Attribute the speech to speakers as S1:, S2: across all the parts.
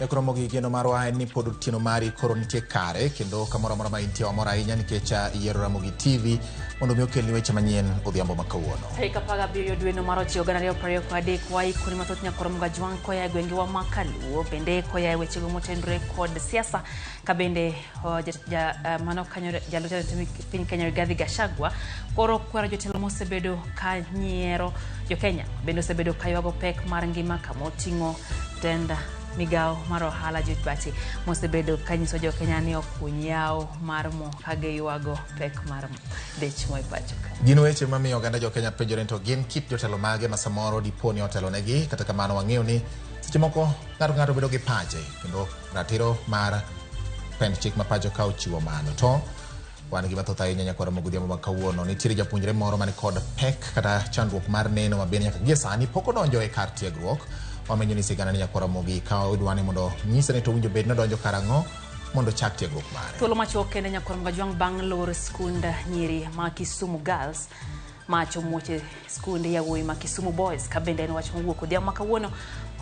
S1: Nyakwar Ramogi, geno marwa en ni pod otieno mari koro nitie kare kendo kamoro amora ma intie wamor ahinya nikech yiero Ramogi TV mondo mi okelni weche manyien odhiambo ma kawuono.
S2: Tarik 17 dweno mar 9 2023 waikoni mathoth nyakwar Ramogi Ajwang' koya e gwengewa ma Kaluo bende koya e wechego motenore kod siasa ka bende mano kanyo jalup jatend piny Kenya Rigathi Gachagua koro kwero jotelo mosebedo ka nyiero jo Kenya bende osebedo ka ywago pek mar ngima kama oting'o tend migawo mar ohala George Bati mosebedo ka nyiso jo Kenya ni okuny yawo mar mo ka giywago pek mar dech mo e pacho ka.
S1: Gin weche mamiyo oganda jo Kenya penjore ni to gin kit jotelo mage ma samoro dipo ni otelonegi. Kata kamano wang'eyo ni seche moko ng'ato ka ng'ato bedo gi pache kendo ratiro mar pend chik ma pacho ka ochiwo mano. To wan gi mathoth ahinya nyakwar Ramogi odhiambo ma kawuono. Nitiere japuonjre moro man kod pek kata chandruok mar neno ma bende nyaka gie sani pok odonjo e kar tiegruok. Wamenyo ni sigana ni nyakwar Ramogi ka idwa ni mondo nyise ni to owinjo bed ni odonjo karang'o mondo ochak tiegruok mare.
S2: Thuolo machuok kende nyakwar Ramogi Ajwang' bang' lor skund nyiri ma Kisumu Girls mach omuoch e skund yawuoyi ma Kisumu Boys ka bende en wach mowuok odhiambo ma kawuono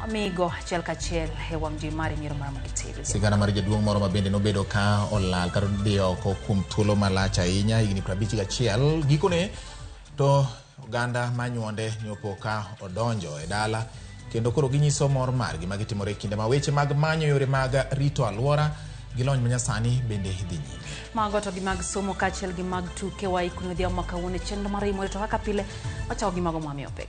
S2: wamigo achiel kachiel e wang' jowi mari miero mar Ramogi TV.
S1: Sigana mar jaduong' moro ma bende nobedo ka olal kata odhi oko kuom thuolo malach ahinya higni 51 gikone to oganda manyuonde nyopo ka odonjo e dala kendo koro ginyiso mor margi ma gitimore e kinde ma weche mag manyo yore mag rito alwora gi lony manyasani bende dhi nyime.
S2: Mago to gi mag somo kaachiel gi mag tuke waikoni odhiambo ma kawuono e chenro mar Imore to kaka pile wachako gi mago mwamiyo pek.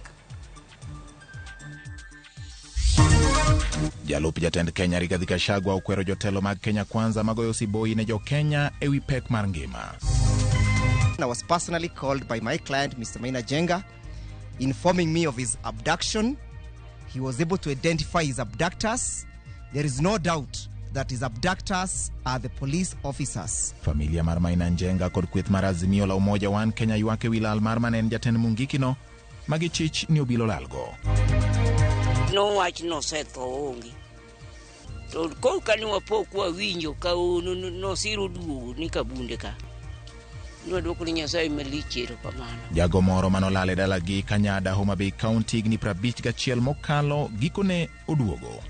S1: Jalup jatend Kenya Rigathi Gachagua okwero jotelo mag Kenya Kwanza magoyo siboi ne jo Kenya ewi pek mar ngima.
S3: I was personally called by my client, Mr. Maina Njenga, informing me of his abduction. He was able to identify his abductors. There is no doubt that his abductors are the police officers.
S1: Familia mar Maina Njenga kod kweth mar Azimio la Umoja One Kenya ywak ewi lal mar mane en jatend Mungiki no magichich ni obilo lalgo.
S4: Nowach nosetho onge. To koro kane wapo kwawinjo ka nosiro duogo ni Kabunde ka. Nwadwoko ni Nyasaye malich erokamano.
S1: Jago moro manolal e dalagi Kanyada, Homa Bay County higni 51 mokalo gikone oduogo.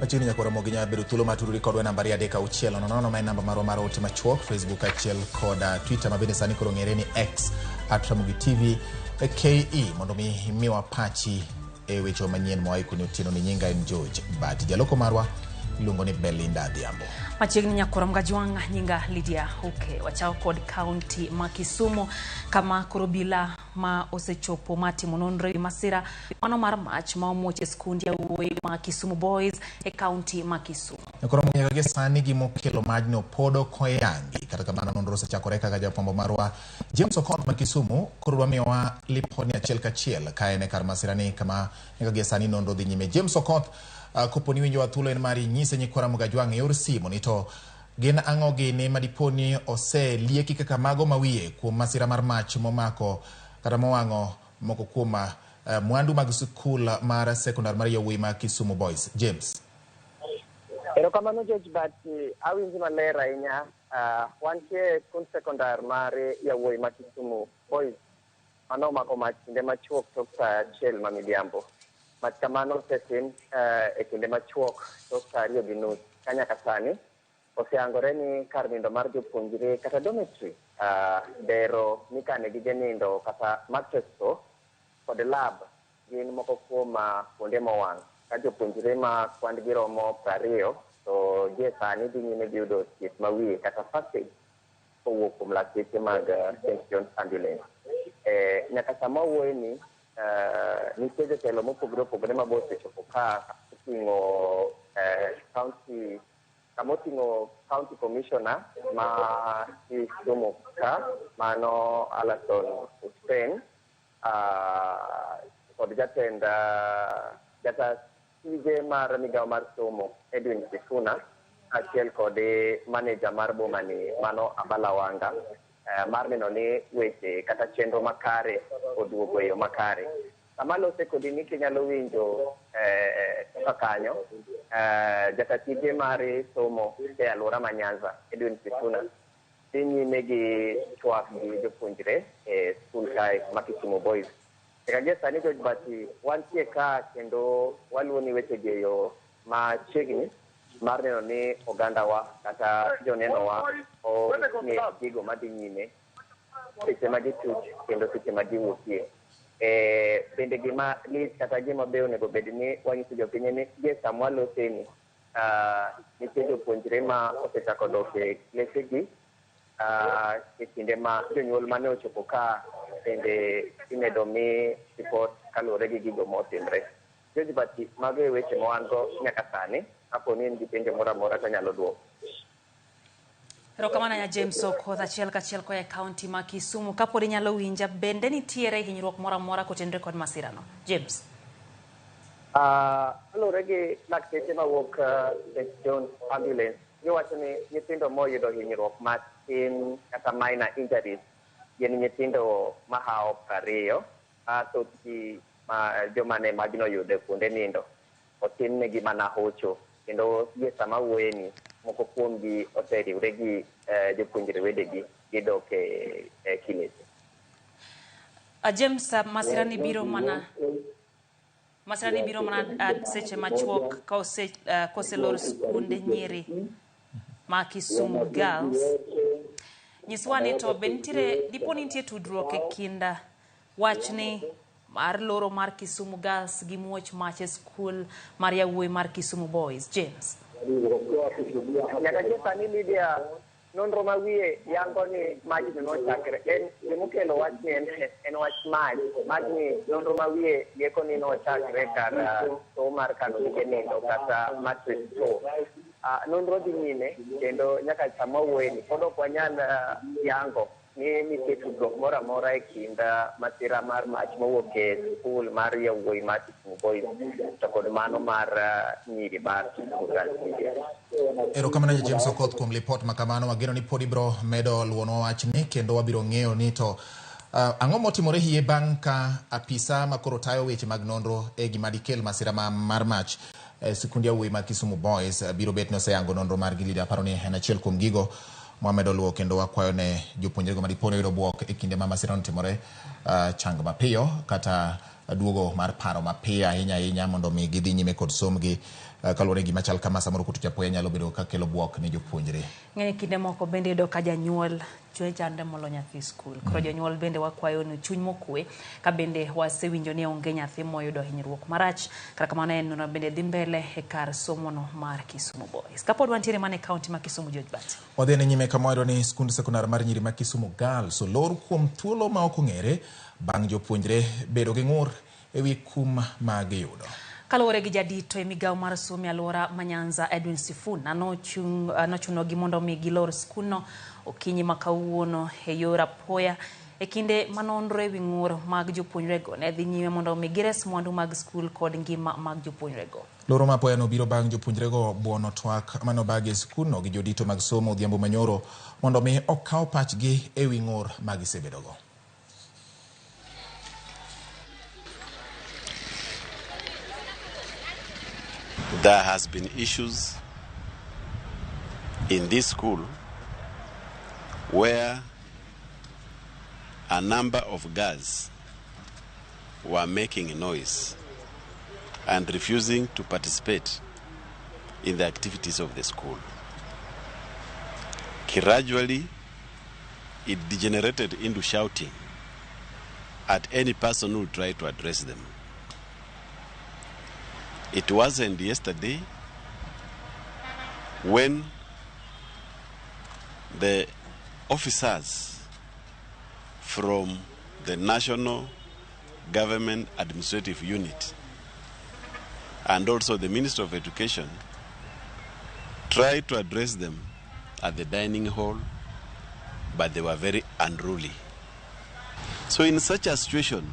S1: Machiegni nyakwar Ramogi nyalo bedo thuolo mar tudori kodwa e namba 23600 ma en namba marwa mar ote machuok, Facebook achiel kod Twitter ma bende sani koro ong'ere ni X at Ramogi TV KE mondo mi imiwa pachi e weche manyien moa ikoni otieno ni nyinga en George Bati. Jaloko marwa iluongo ni Belinda Adhiambo.
S2: Machiegni nyakwar Ramogi Ajwang' nyinga Lydia Oke. Wachako kod kaunti ma Kisumu kama koro obila ma osechopo ma timo nonro e masira mano mar mach ma omuoch e skund yawuoyi ma Kisumu Boys e kaunti ma Kisumu.
S1: Nyakwar Ramogi nyaka gie sani gimokelo majno pod ok oyangi. Kata kamano nonro osechakore kaka jafwambo marwa James Okoth ma Kisumu koro dwa miyowa lipodni achiel kachiel ka en e kar masira ni kama nyaka gie sani nonro dhi nyime. James Okoth, kopo ni winjowa thuolo en mari nyise nyikwa Ramogi Ajwang' e yor simu ni to gin ang'o gini ma dipo ni oselieki kaka mago ma wiye kuom masira mar mach momako kata mowang'o moko kuom mwandu mag sikul mar sekondar mar yawuoyi ma Kisumu Boys. James.
S5: Erokamano George Bati, awinji maler ahinya. Wantie e skund sekondar mar yawuoyi ma Kisumu Boys mano omako mach kinde machuok tok saa 1 ma midhiambo. Mach kamano osetim e kinde machuok tok saa 2:30 ka nyaka sani osehangore ni kar nindo mar jopuonjre kata dormitory, dero mikane gige nindo kata mattress store kod lab gin moko kuom kuonde mowang'. Ka jopuonjre ma kwand gi romo 20 to gie sani dhi nyime gi yudo thieth ma wiye kata first aid kowuok kuom lakteche mag St. John's Ambulance. Nyaka sama wawuoye ni nitie jotelo mopogore opogore ma be osechopo ka oting'o county kama oting'o county commissioner ma Kisumu ka mano Alison Hussein kod jatend jata tije mar migawo mar somo Edwin Sifuna kaachiel kod manager mar boma ni mano Abala Wanga mar neno ni weche kata chenro makare oduogo e yo makare. Sama lose kodi ni kinyalo winjo kaka kanyo jata tije mar somo e alwora ma Nyanza Edwin Sifuna dhi nyime gi twak gi jopuonjre e skul kae ma Kisumu Boys. Nyaka gie sani George Bati wantie ka kendo waluwo ni wechegi e yo machiegni mar neno ni ogandawa kata jonenowa ong'e gigo madhi nyime seche ma gituch kendo seche ma giwuokie. Bende gima lich kata gima be onego bed ni wanyiso jopiny en ni gie sama waloseni nitie jopuonjre ma osechako dok e klesegi e kinde ma jonyuol mane ochopo ka bende imedo mi ripot kaluwore gi gigo motimre. George Bati, mago e weche ma wan go nyaka sani. Kapo ni in gi penjo moro amora to anyalo duoko.
S2: Erokamano ahinya James Okoth, achiel kachiel koa e kaunti ma Kisumu. Kapod inyalo winja, bende nitiere hinyruok moro amora kotenore kod masirano? James.
S5: Kaluwore gi lakteche mawuok St. John's Ambulance, giwacho ni nyithindo moyudo hinyruok matin kata minor injuries gin nyithindo mahawo 20, ma thothgi ma joma ne majno oyudo e kuonde nindo otimnegi mana hocho, kendo gie sama wuoyeni moko kuomgi oseriwre gi jopuonjre wedegi gidok e kilese.
S2: James, masirani biro mana seche machuok koselor skunde nyiri ma Kisumu Girls. Nyiswa ni to be nitiere, dipo ni nitie tudruok e kind wachni mar loro mar Kisumu Girls gi muoch mach e skul mar yawuoyi mar Kisumu Boys? James.
S5: Nyaka gie sani Lydia, nonro ma wiye yango ni majni nochakre en gimokelo wachni en wach mach. Majni nonro ma wiye lieko ni nochakre kar somo mar kano gige nindo kata mattress store. Nonro dhi nyime kendo nyaka sama wawuoyeni pod ok wanyal yango ni nitie tudruok moro amora e kind masira mar mach mowuok e skul mar yawuoyi mar Kisumu Boys to kod mano mar nyiri mar Kisumu Girls.
S1: Erokamano James Okoth kuom lipot ma kamano. Wageno ni pod ibiro medo luwonwa wachni kendo wabiro ng'eyo ni to ang'o motimore hie bang' ka apisa makoro tayo weche mag nonro e gima dikel masira mar mach sikund yawuoyi mag Kisumu Boys biro bet ni oseyango nonro margi. Lydia, aparo ni en achiel kuom gigo mwamedo luwo kendo wakwayo ne jopuonjrego ma dipo ni oyudo buok e kinde ma masira notimore chang mapiyo kata duogo mar paro mapiyo ahinya ahinya mondo mi gidhi nyime kod sombgi kaluwore gi gima chal kama samoro kutuch apoya nyalo bedo ka kelo buok ne jopuonjre.
S2: Ng'eny kinde moko bende iyudo ka janyuol chwe chandre molo nyathi skul. Koro jonyuol bende wakwayo ni chuny mokwe ka bende wasewinjo ni onge nyathi moyudo hinyruok marach. Kata kamano en nonro bende dhi mbele e kar somono mar Kisumu Boys. Kapod wantiere mana e kaunti ma Kisumu, George Bati.
S1: Wadhi ne nyime kama wayudo ni skund sekondar mar nyiri ma Kisumu Girls olor kuom thuolo ma ok ong'ere bang' jopuonjre bedo gi ng'ur ewi kum ma giyudo.
S2: Kaluwore gi jadito e migawo mar somo e alwora ma Nyanza, Edwin Sifuna, nochunogi mondo mi gilor skundno okinyi ma kawuono e yor apoya e kinde ma nonro ewi ng'ur mag jopuonjrego ne dhi nyime mondo mi gires mwandu mag skul kod ngima mag jopuonjrego.
S1: Loro ma apoya no biro bang' jopuonjrego buono twak manobagi e skundno gi jodito mag somo odhiambo manyoro mondo mi okaw pachgi ewi ng'ur ma gisebedogo.
S6: There has been issues in this school where a number of girls were making noise and refusing to participate in the activities of the school. Gradually, it degenerated into shouting at any person who tried to address them. It wasn't yesterday when the officers from the National Government Administrative Unit and also the Minister of Education tried to address them at the dining hall, but they were very unruly. So in such a situation,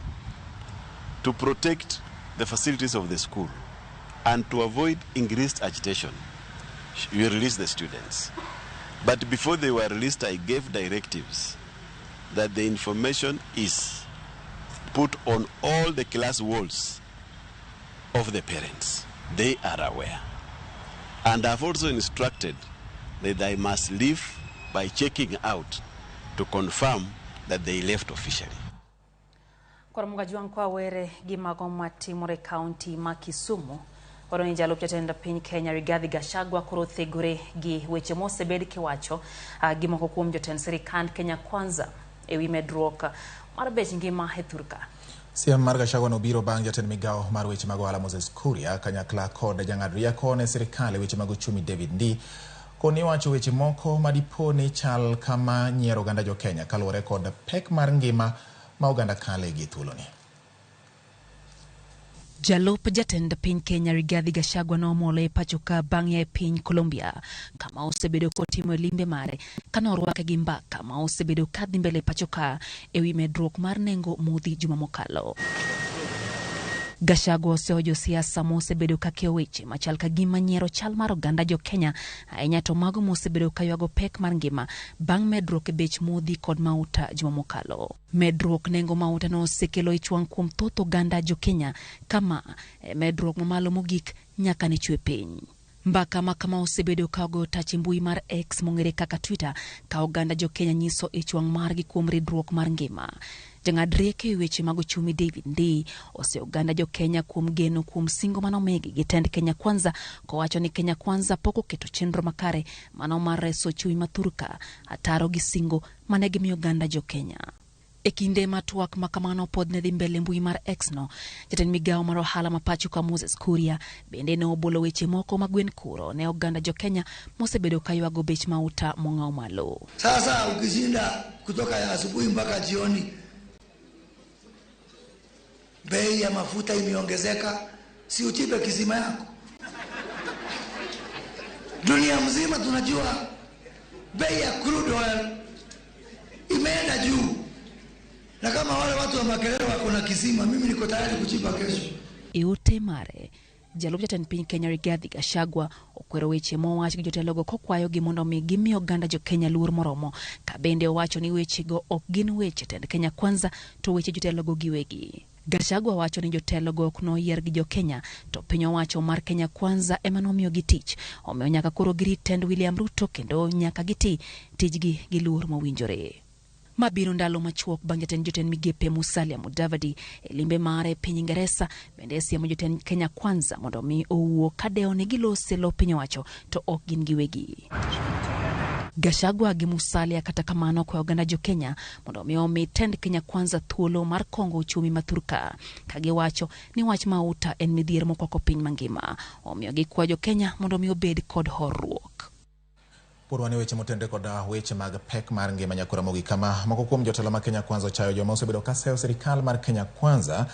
S6: to protect the facilities of the school and to avoid increased agitation, we released the students. But before they were released, I gave directives that the information is put on all the class walls of the parents. They are aware. And I've also instructed that they must leave by checking out to confirm that they left officially.
S2: Koro Mugajwang' kwa were gi mago matimore kaunti ma Kisumu. Oro ni jalup jatend piny Kenya Rigathi Gachagua koro thegore gi weche mosebed kiwacho gi moko kuom jotend sirikand Kenya Kwanza ewi medruok mar bech ngima e thurka.
S1: Siem mar Gachagua nobiro bang' jatend migawo mar weche mag ohala Moses Kuria kanyakla kod jang'ad rieko ne sirikal e weche mag uchumi David Ndii koni wacho weche moko madipo ni chal kama nyiero oganda jo Kenya kaluwore kod pek mar ngima ma oganda kale gi thuoloni.
S2: Jalup jatend piny Kenya Rigathi Gachagua nomolo e pacho ka bang' ya e piny Colombia kama osebedo kotimo limbe mare kane orwake gi mbaka ma osebedo kadhi mbele pacho ka ewi medruok mar nengo modhi juma mokalo. Gachagua osehojo siasa mosebedo kakeyo weche machal ka gima nyiero chal mar oganda jo Kenya ahinya to mago mosebedo kaywago pek mar ngima bang' medruok e bech modhi kod mauta juma mokalo. Medruok nengo mauta no osekelo ich wang' kuom thoth oganda jo Kenya kama medruok mamalo mogik nyaka ne chwe piny. Mbaka ma kama osebedo ka ogoyo tach e mbui mar X mong'ere kaka Twitter ka oganda jo Kenya nyiso ich wang' margi kuom ridruok mar ngima. Jang'ad rieko e weche mag uchumi David Ndii ose oganda jo Kenya kuom geno kuom singo manomigi gi tend Kenya Kwanza kowacho ni Kenya Kwanza pok oketo chenro makare mano mar reso uchumi ma thurka ataro gi singo mane gimiyo oganda jo Kenya. E kinde ma twak ma kamano pod ne dhi mbele mbui mar X no, jatend migawo mar ohala ma pacho ka Moses Kuria bende ne obolo weche moko ma gwen kuro ne oganda jo Kenya mosebedo ka ywago bech mauta mong'aw malo.
S7: Sasa ukishinda kutoka ya asubuhi mpaka jioni, bei ya mafuta imeongezeka, si uchipe kisima yako? Dunia mzima tunajua bei ya crude oil imeenda juu, na kama wale watu wa Makerere wako na kisima, mimi niko tayari kuchimba kesho.
S2: E ote mare, jalup jatend piny Kenya Rigathi Gachagua okwero weche mowach gi jotelogo kokwayogi mondo mi gimi oganda jo Kenya luor moromo, ka bende owacho ni wechego ok gin weche tend Kenya Kwanza to weche jotelogo giwegi. Gachagua wacho ni jotelogo ok noyier gi jo Kenya to piny owacho mar Kenya Kwanza ema nomiyogi tich, omiyo nyaka koro girit tend William Ruto kendo nyaka giti tijgi gi luor mowinjore. Mabiro ndalo machuok bang' jatend jotend migepe Musalia Mudavadi e limbe mare e piny Ingeresa bende siemo jotend Kenya Kwanza mondo mi owuo kadewo ni gilose lo piny owacho to ok gin giwegi. Gachagua gi Musalia kata kamano kwayo oganda jo Kenya mondo mi omi tend Kenya Kwanza thuolo mar kongo uchumi ma thurka ka giwacho ni wach mauta en midhiero mokwako piny mangima, omiyo gikwayo jo Kenya mondo mi obed kod horuok.
S1: Pod wan e weche motenore kod weche mag pek mar ngima nyakura mogik kama moko kuom jotelo ma Kenya Kwanza ochayo joma osebedo ka seyo sirikal mar Kenya Kwanza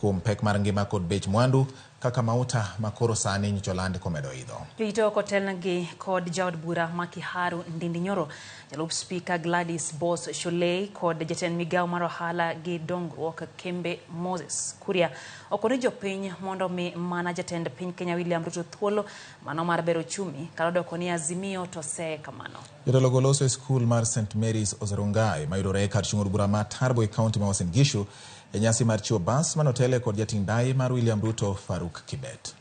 S1: kuom pek mar ngima kod bech mwandu kaka mauta ma koro sani nyocha oland komedo idho.
S2: Joito kotelnegi kod jaod bura ma Kiharu Ndindi Nyoro, jalup spika Gladys Boss Shollei kod jatend migawo mar ohala gi dongruok Kembe Moses Kuria okoni jopiny mondo mi mana jatend piny Kenya William Ruto thuolo mano mar bero uchumi kar doko ni Azimio to seye kamano.
S1: Jotelogo loso e skul mar St Mary's Oserungai mayudore e kar chung' od bura ma Turbo e kaunti ma Uasin Gishu e nyasi mar chiwo bas manotele kod jating' ndai mar William Ruto Faruk Kibet.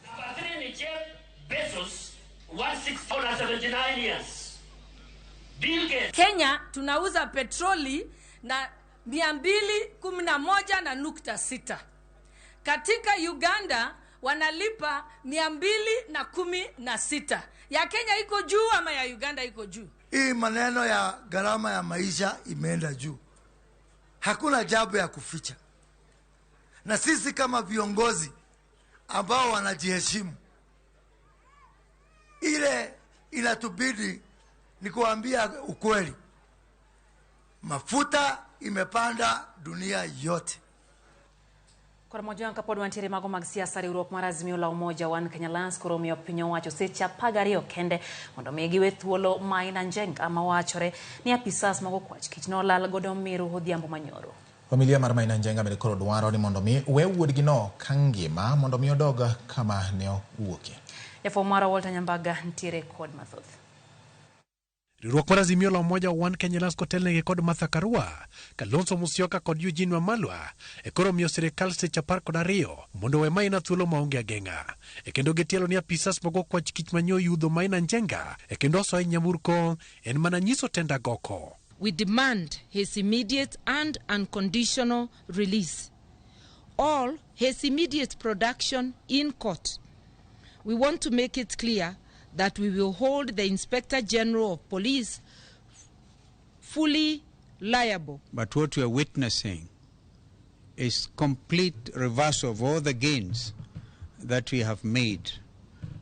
S8: Number 3 ni Jeff Bezos, 1679 years. Bill Gates.
S9: Kenya tunauza petroli na 211.6. Katika Uganda wanalipa 216. Ya Kenya iko juu ama ya Uganda iko juu?
S7: Hii maneno ya gharama ya maisha imeenda juu. Hakuna jambo ya kuficha. Na sisi kama viongozi ambao wanajiheshimu, ile inatubidi ni kuambia ukweli. Mafuta imepanda dunia yote.
S2: Koro mojwang' kapod wantiere mago mag siasa, riwruok mar Azimio la Umoja One Kenya Alliance koro omiyo piny owacho seche 12 kende mondo mi giwe thuolo Maina Njenga mawachore ni apisas mag okwach kich nolal godo Meru odhiambo manyoro.
S1: Familia mar Maina Njenga bende koro dwaro ni mondo mi we wuodgino ka ngima mondo mi odog kama ne owuokie.
S2: Jafwambo marwa Walter Nyambaga ntiere kod mathoth.
S10: Riwruok mar Azimio la Umoja One Kenya Alliance kotelnegi kod Martha Karua, Kalonzo Musyoka kod Eugene Wamalwa e koro miyo sirikal seche 12 mondo owe Maina thuolo maonge ageng'a. E kendo gitielo ni apisas mag okwach kich manyo yudho Maina Njenga e kendo osoe nyamburko en mana nyiso tend agoko.
S9: We demand his immediate and unconditional release, or his immediate production in court. We want to make it clear that we will hold the Inspector General of Police fully liable.
S11: But what we are witnessing is complete reversal of all the gains that we have made.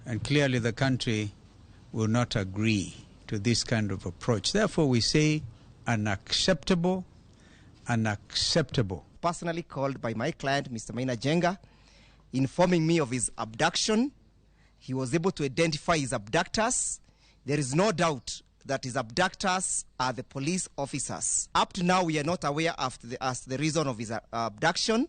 S11: And clearly the country will not agree to this kind of approach. Therefore, we say unacceptable, unacceptable.
S3: Personally called by my client, Mr. Maina Njenga, informing me of his abduction. He was able to identify his abductors. There is no doubt that his abductors are the police officers. Up to now, we are not aware of the reason of his abduction.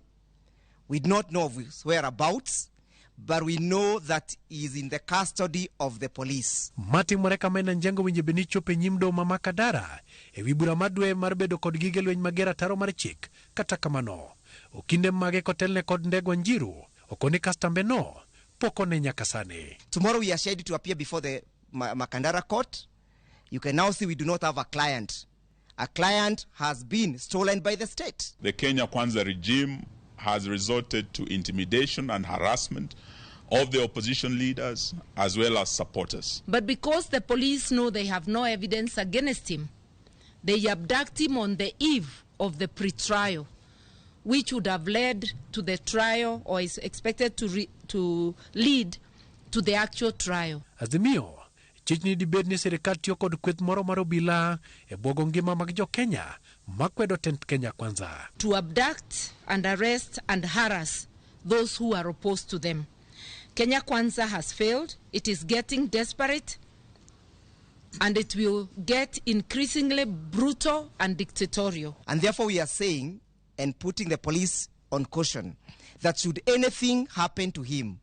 S3: We do not know of his whereabouts, but we know that he is in the custody of the police.
S10: Matimore ka Maina Njenga winjo bed ni chopo e nyim doho ma Makadara ewi bura mar dwe mar bedo kod gige lweny mager ataro mar chik. Kata kamano, okinde mage kotelne kod Ndegwa Njiru okoni kastambe no pok one nyaka sani.
S3: Tomorrow we are scheduled to appear before the Makandara court. You can now see we do not have a client. A client has been stolen by the state.
S12: The Kenya Kwanza regime has resorted to intimidation and harassment of the opposition leaders as well as supporters.
S9: But because the police know they have no evidence against him, they abduct him on the eve of the pre-trial, which would have led to the trial or is expected to lead to the actual trial.
S10: Azimio chich ni dibed ni sirikal tiyo kod kweth moro mar obila e bwogo ngima mag jo Kenya makwedo tend Kenya Kwanza.
S9: To abduct and arrest and harass those who are opposed to them. Kenya Kwanza has failed. It is getting desperate and it will get increasingly brutal and dictatorial.
S3: And therefore we are saying and putting the police on caution that should anything happen to him,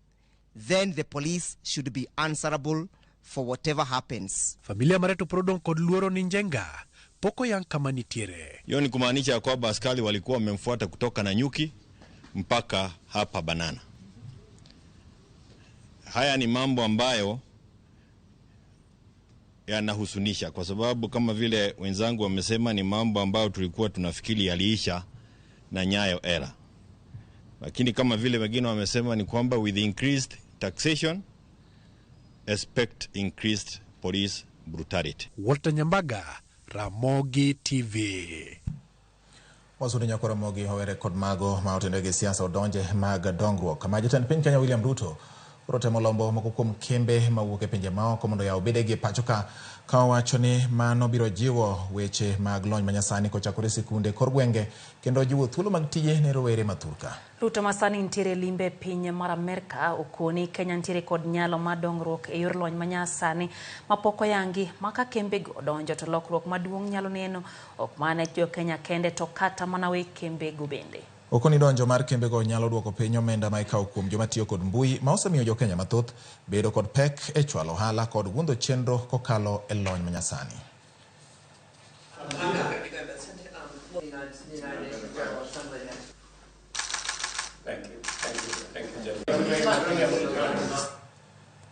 S3: then the police should be answerable for whatever happens.
S10: Familia mare to pod odong' kod luoro ni Njenga pok oyang kama nitiere.
S13: Hiyo ni kumaanisha kwamba askari walikuwa wamemfuata kutoka Nanyuki mpaka hapa Banana. Haya ni mambo ambayo yanahusunisha kwa sababu kama vile wenzangu wamesema ni mambo ambayo tulikuwa tunafikiri yaliisha na Nyayo era. Lakini kama vile wengine wamesema ni kwamba with increased taxation expect increased police brutality.
S10: Walter Nyambaga, Ramogi TV.
S1: Waziri Nyakoro Ramogi owere kod mago ma otende gi siasa odonje mag dongruok. Kama jatend piny Kenya William Ruto koro temo lombo moko kuom kembe mawuok e pinje maoko mondo oyaw bedegi e pacho ka owacho ni mano biro jiwo weche mag lony manyasani kochakore sikunde kor gwenge kendo jiwo thuolo mag tije ne rowere mathurka.
S2: Ruto masani nitiere limbe piny mar Amerka okoni Kenya nitiere kod nyalo mar dongruok e yor lony manyasani mapok oyangi maka kembego odonjo to lokruok maduong' nyalo neno ok mana jo Kenya kende to kata mana we kembego bende.
S1: Okoni donjo mar kembego nyalo duoko piny omenda ma ikawo kuom joma tiyo kod mbui ma osemiyo jo Kenya mathoth bedo kod pek e chwalo ohala kod gundho chenro kokalo e lony manyasani.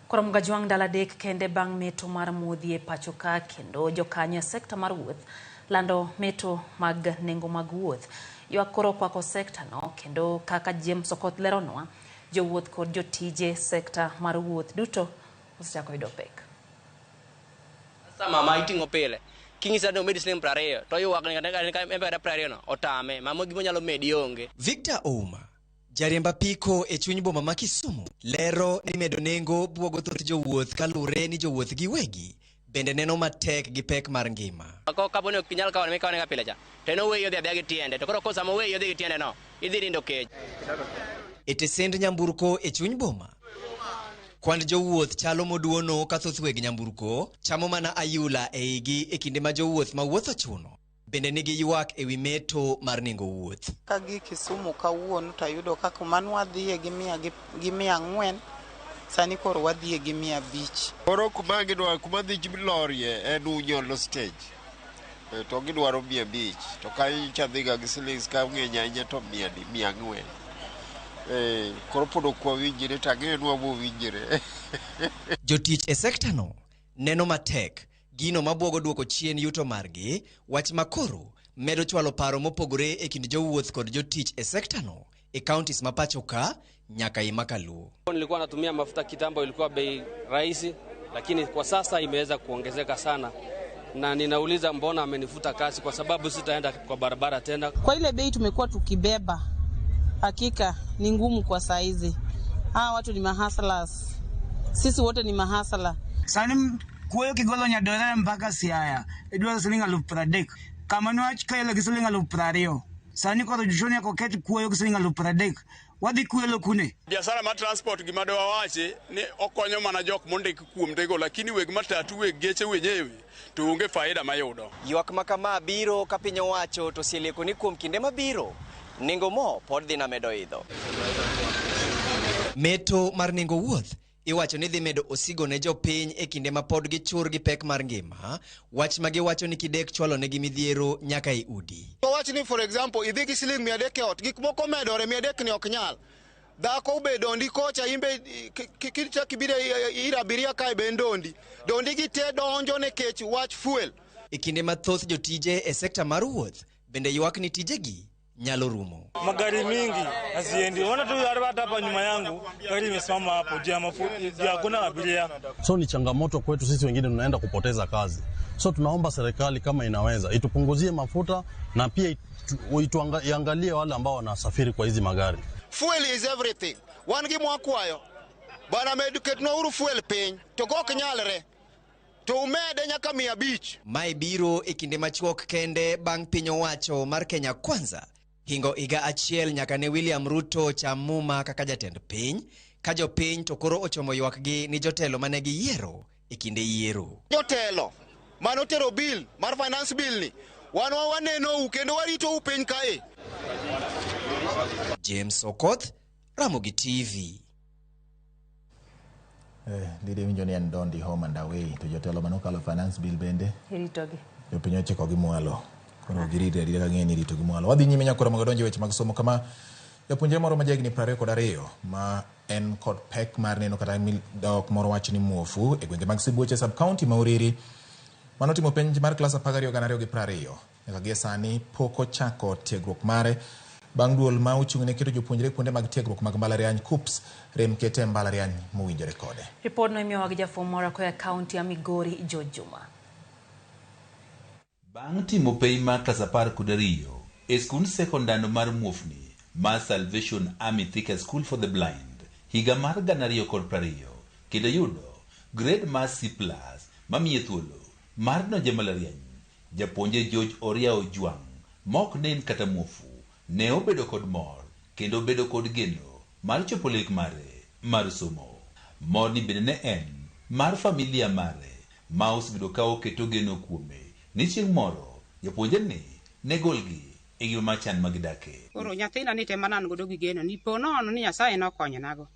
S2: Koro Mgajwang' ndalo adek kende bang' meto mar modhi e pacho ka kendo jokanyo e sekta mar wuoth lando meto mag nengo mag wuoth. Ywak koro okwako sekta no kendo kaka James Okoth leronwa, jowuoth kod jotije sekta mar wuoth duto osechako yudo pek.
S14: Sama ma iting'o pile king'isa ni omedi siling 20 to ywak ni kata 20 no otame mamo gima nyalo medi onge.
S15: Victor Ouma, jariemb apiko e chuny boma ma Kisumu, lero ni medo nengo buogo thoth jowuoth kalure ni jowuoth giwegi bende neno matek gi pek mar ngima.
S14: Kapo ni ok inyal kawo mikawo pile cha to en oweyi odhi adhiya gi tiende to koro ko sama oweyi odhi gi tiende no idhi nindo kech.
S15: E tesend nyamburko e chuny boma, kwand jowuoth chalo moduono ka thoth weg nyamburko chamo mana ayula e igi e kinde ma jowuoth ma wuoth ochuno bende nigi ywak ewi meto mar nengo wuoth.
S16: Ka gi Kisumu kawuono tayudo ka kuma nwadhiye gi 400 sani koro wadhiye gi 500.
S17: Koro kuma gidwa kuma dhi lorie en Unyolo stage to gidwaro 500 to ka icha dhiga gi silings ka ng'eny ahinya to 400. Koro pod ok wawinjre to ang'eyo ni wabowinjre.
S15: Jotich e sekta no neno matek Gino mabuogo duoko chien yuto margi, wach makoro medo chwalo paro mopogore e kind jowuoth kod jotich e sektano e counties ma pacho ka nyaka i Makaluo.
S18: Nilikuwa natumia mafuta kitambo, ilikuwa bei rahisi, lakini kwa sasa imeweza kuongezeka sana, na ninauliza mbona amenifuta kazi, kwa sababu sitaenda kwa barabara tena.
S19: Kwa ile bei tumekuwa tukibeba, hakika ni ngumu kwa saizi. Hawa watu ni mahaslas, sisi wote ni mahasala.
S20: Sani kuoyo kigolo Nyadore mpaka Siaya idwaro siling 30,000 kama niwach kelo gi siling 20,000 sani koro jochoni ok oket kuoyo gi siling 30,000 wadhi kwelo kune.
S21: Biashara mar transport gima dwawachi ni okonyo mana jok mondik kuom tego, lakini weg matatu weg geche wenyewe to onge faida mayudo.
S15: Ywak ma kama biro ka piny owacho to osieleko ni kuom kinde mabiro nengo mo pod dhi na medo idho. Meto mar nengo wuoth iwacho ni dhi medo osigo ne jopiny e kinde ma pod gichur gi pek mar ngima, wach ma giwacho ni kidek chwalo negi midhiero nyaka e udi.
S22: Wach ni for example idhi gi siling 300 e ot, gik moko medore 300 ni ok nyal. Dhako be dondi kocha imbe kichak ibiro ir abiria kae be dondi. Dondi gi te donjo nikech wach fuel.
S15: E kinde mathoth jotije e sekta mar wuoth bende ywak ni tijegi nyalo rumo.
S23: Magari mingi haziendi. Unaona tu hata hapa nyuma yangu gari imesimama hapo juu ya mafuta, hakuna abiria.
S24: So ni changamoto kwetu sisi, wengine tunaenda kupoteza kazi. So tunaomba serikali kama inaweza itupunguzie mafuta na pia iangalie wale ambao wanasafiri kwa hizi magari.
S22: Fuel is everything. Wan gi mwakwayo. Bana med ketno uru fuel piny to ok nyalre. To umede nyaka 500.
S15: Mae biro e kinde machuok kende bang' piny owacho mar Kenya Kwanza hingo higa achiel nyaka ne William Ruto cham muma kaka jatend piny, ka jopiny to koro ochomo ywakgi ni jotelo mane giyiero e kinde yiero.
S22: Jotelo mane otero bill mar finance bill ni wan wanenou kendo waritou piny kae.
S15: James Okoth, Ramogi TV.
S1: Dide winjo ni en dondi home and away to jotelo mane okalo finance bill bende
S2: iritogi.
S1: Jopiny ochikogi mwalo. Koro girite adita ka ng'e ni iritogi mwalo. Wadhi nyime nyakoro mondo donjo weche mag somo kama japuonjre moro ma jahigni 22 ma en kod pek mar neno kata dhok moro wach ni muofu e gwenge mag Sibuoche sub county ma Uriri mano timo penj mar klas 12 2020 nyaka gie sani pok ochako tiegruok mare bang' duol ma ochung' ne keto jopuonjre kuonde mag tiegruok mag mbalariany KUCCPS rem kete e mbalariany mowinjore kode.
S2: Ripodno imiyowa gi jafwambo moro koa e kaunti ya Migori, George Juma.
S25: Bang' timo penj mar klas 12 e skund sekondar mar muofni mar Salvation Army Thika School for the Blind higa mar 2020 kendo yudo grade mar C+ mamiye thuolo mar donjo e mbalariany, japuonjre George Oria Ojwang' ma ok nen kata muofu ne obedo kod mor kendo bedo kod geno mar chopo lek mare mar somo. Morni bende ne en mar familia mare ma osebedo ka oketo geno kuome ni chieng' moro japuonjre ni ne golgi e ngima machan ma gidake.
S26: Koro nyathina ni tema an godo gi geno ni po nono ni Nyasaye nokonyonago.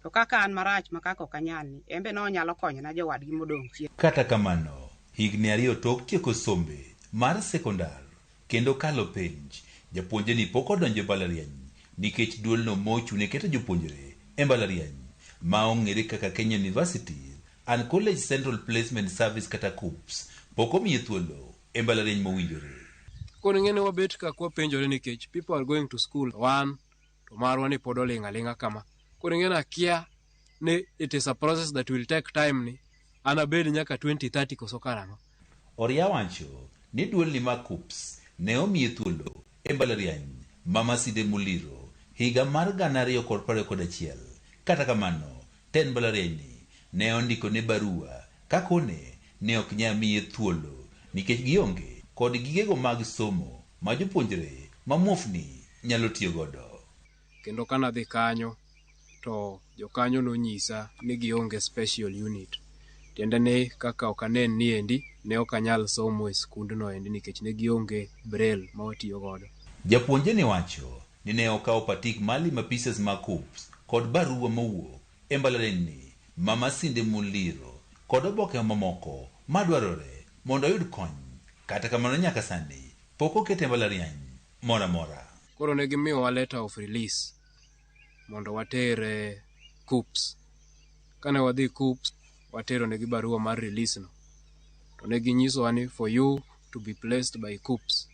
S26: To kaka an marach ma kaka ok anyal ni, en be nonyalo konyona jowadgi modong' chien.
S25: Kata kamano, higni 2 tok tieko sombe mar sekondar kendo kalo penj, japuonjre ni pok odonjo e mbalariany nikech duolno mochung' ne keto jopuonjre e mbalariany ma ong'ere kaka Kenya University and College Central Placement Service kata KUCCPS pok omiye thuolo e mbalariany mowinjore.
S27: Koro ing'e ni wabet ka kwapenjore nikech people are going to school wan to marwa ni pod oling' aling'a kama. Koro ing'e ni akia ni it is a process that will take time ni an abed nyaka 2030 koso karang'o.
S25: Oria wacho ni duolni mar KUCCPS ne omiye thuolo e mbalariany ma Masinde Muliro higa mar 2021. Kata kamano, tend mbalariany ni ne ondikone barua kakone ne ok nyal miye thuolo nikech gionge kod gigego mag somo ma jopuonjre ma muofni nyalo tiyo godo.
S27: Kendo kanadhi kanyo to jokanyo nonyisa ni gionge special unit. Tiende ni kaka ok anen ni endi ne ok anyal somo e skundno endi nikech ne gionge braille ma watiyo godo.
S25: Japuonjre ni wacho ni ne okawo patik mar lima pieces mag KUCCPS kod barua mowuok e mbalariany ni ma Masinde Muliro kod oboke mamoko madwarore mondo oyud kony. Kata kamano nyaka sani pok okete e mbalariany moro amora.
S27: Koro ne gimiyowa letter of release mondo water e KUCCPS. Kane wadhi KUCCPS watero negi barua mar release no. To ne ginyisowa ni for you to be placed by KUCCPS,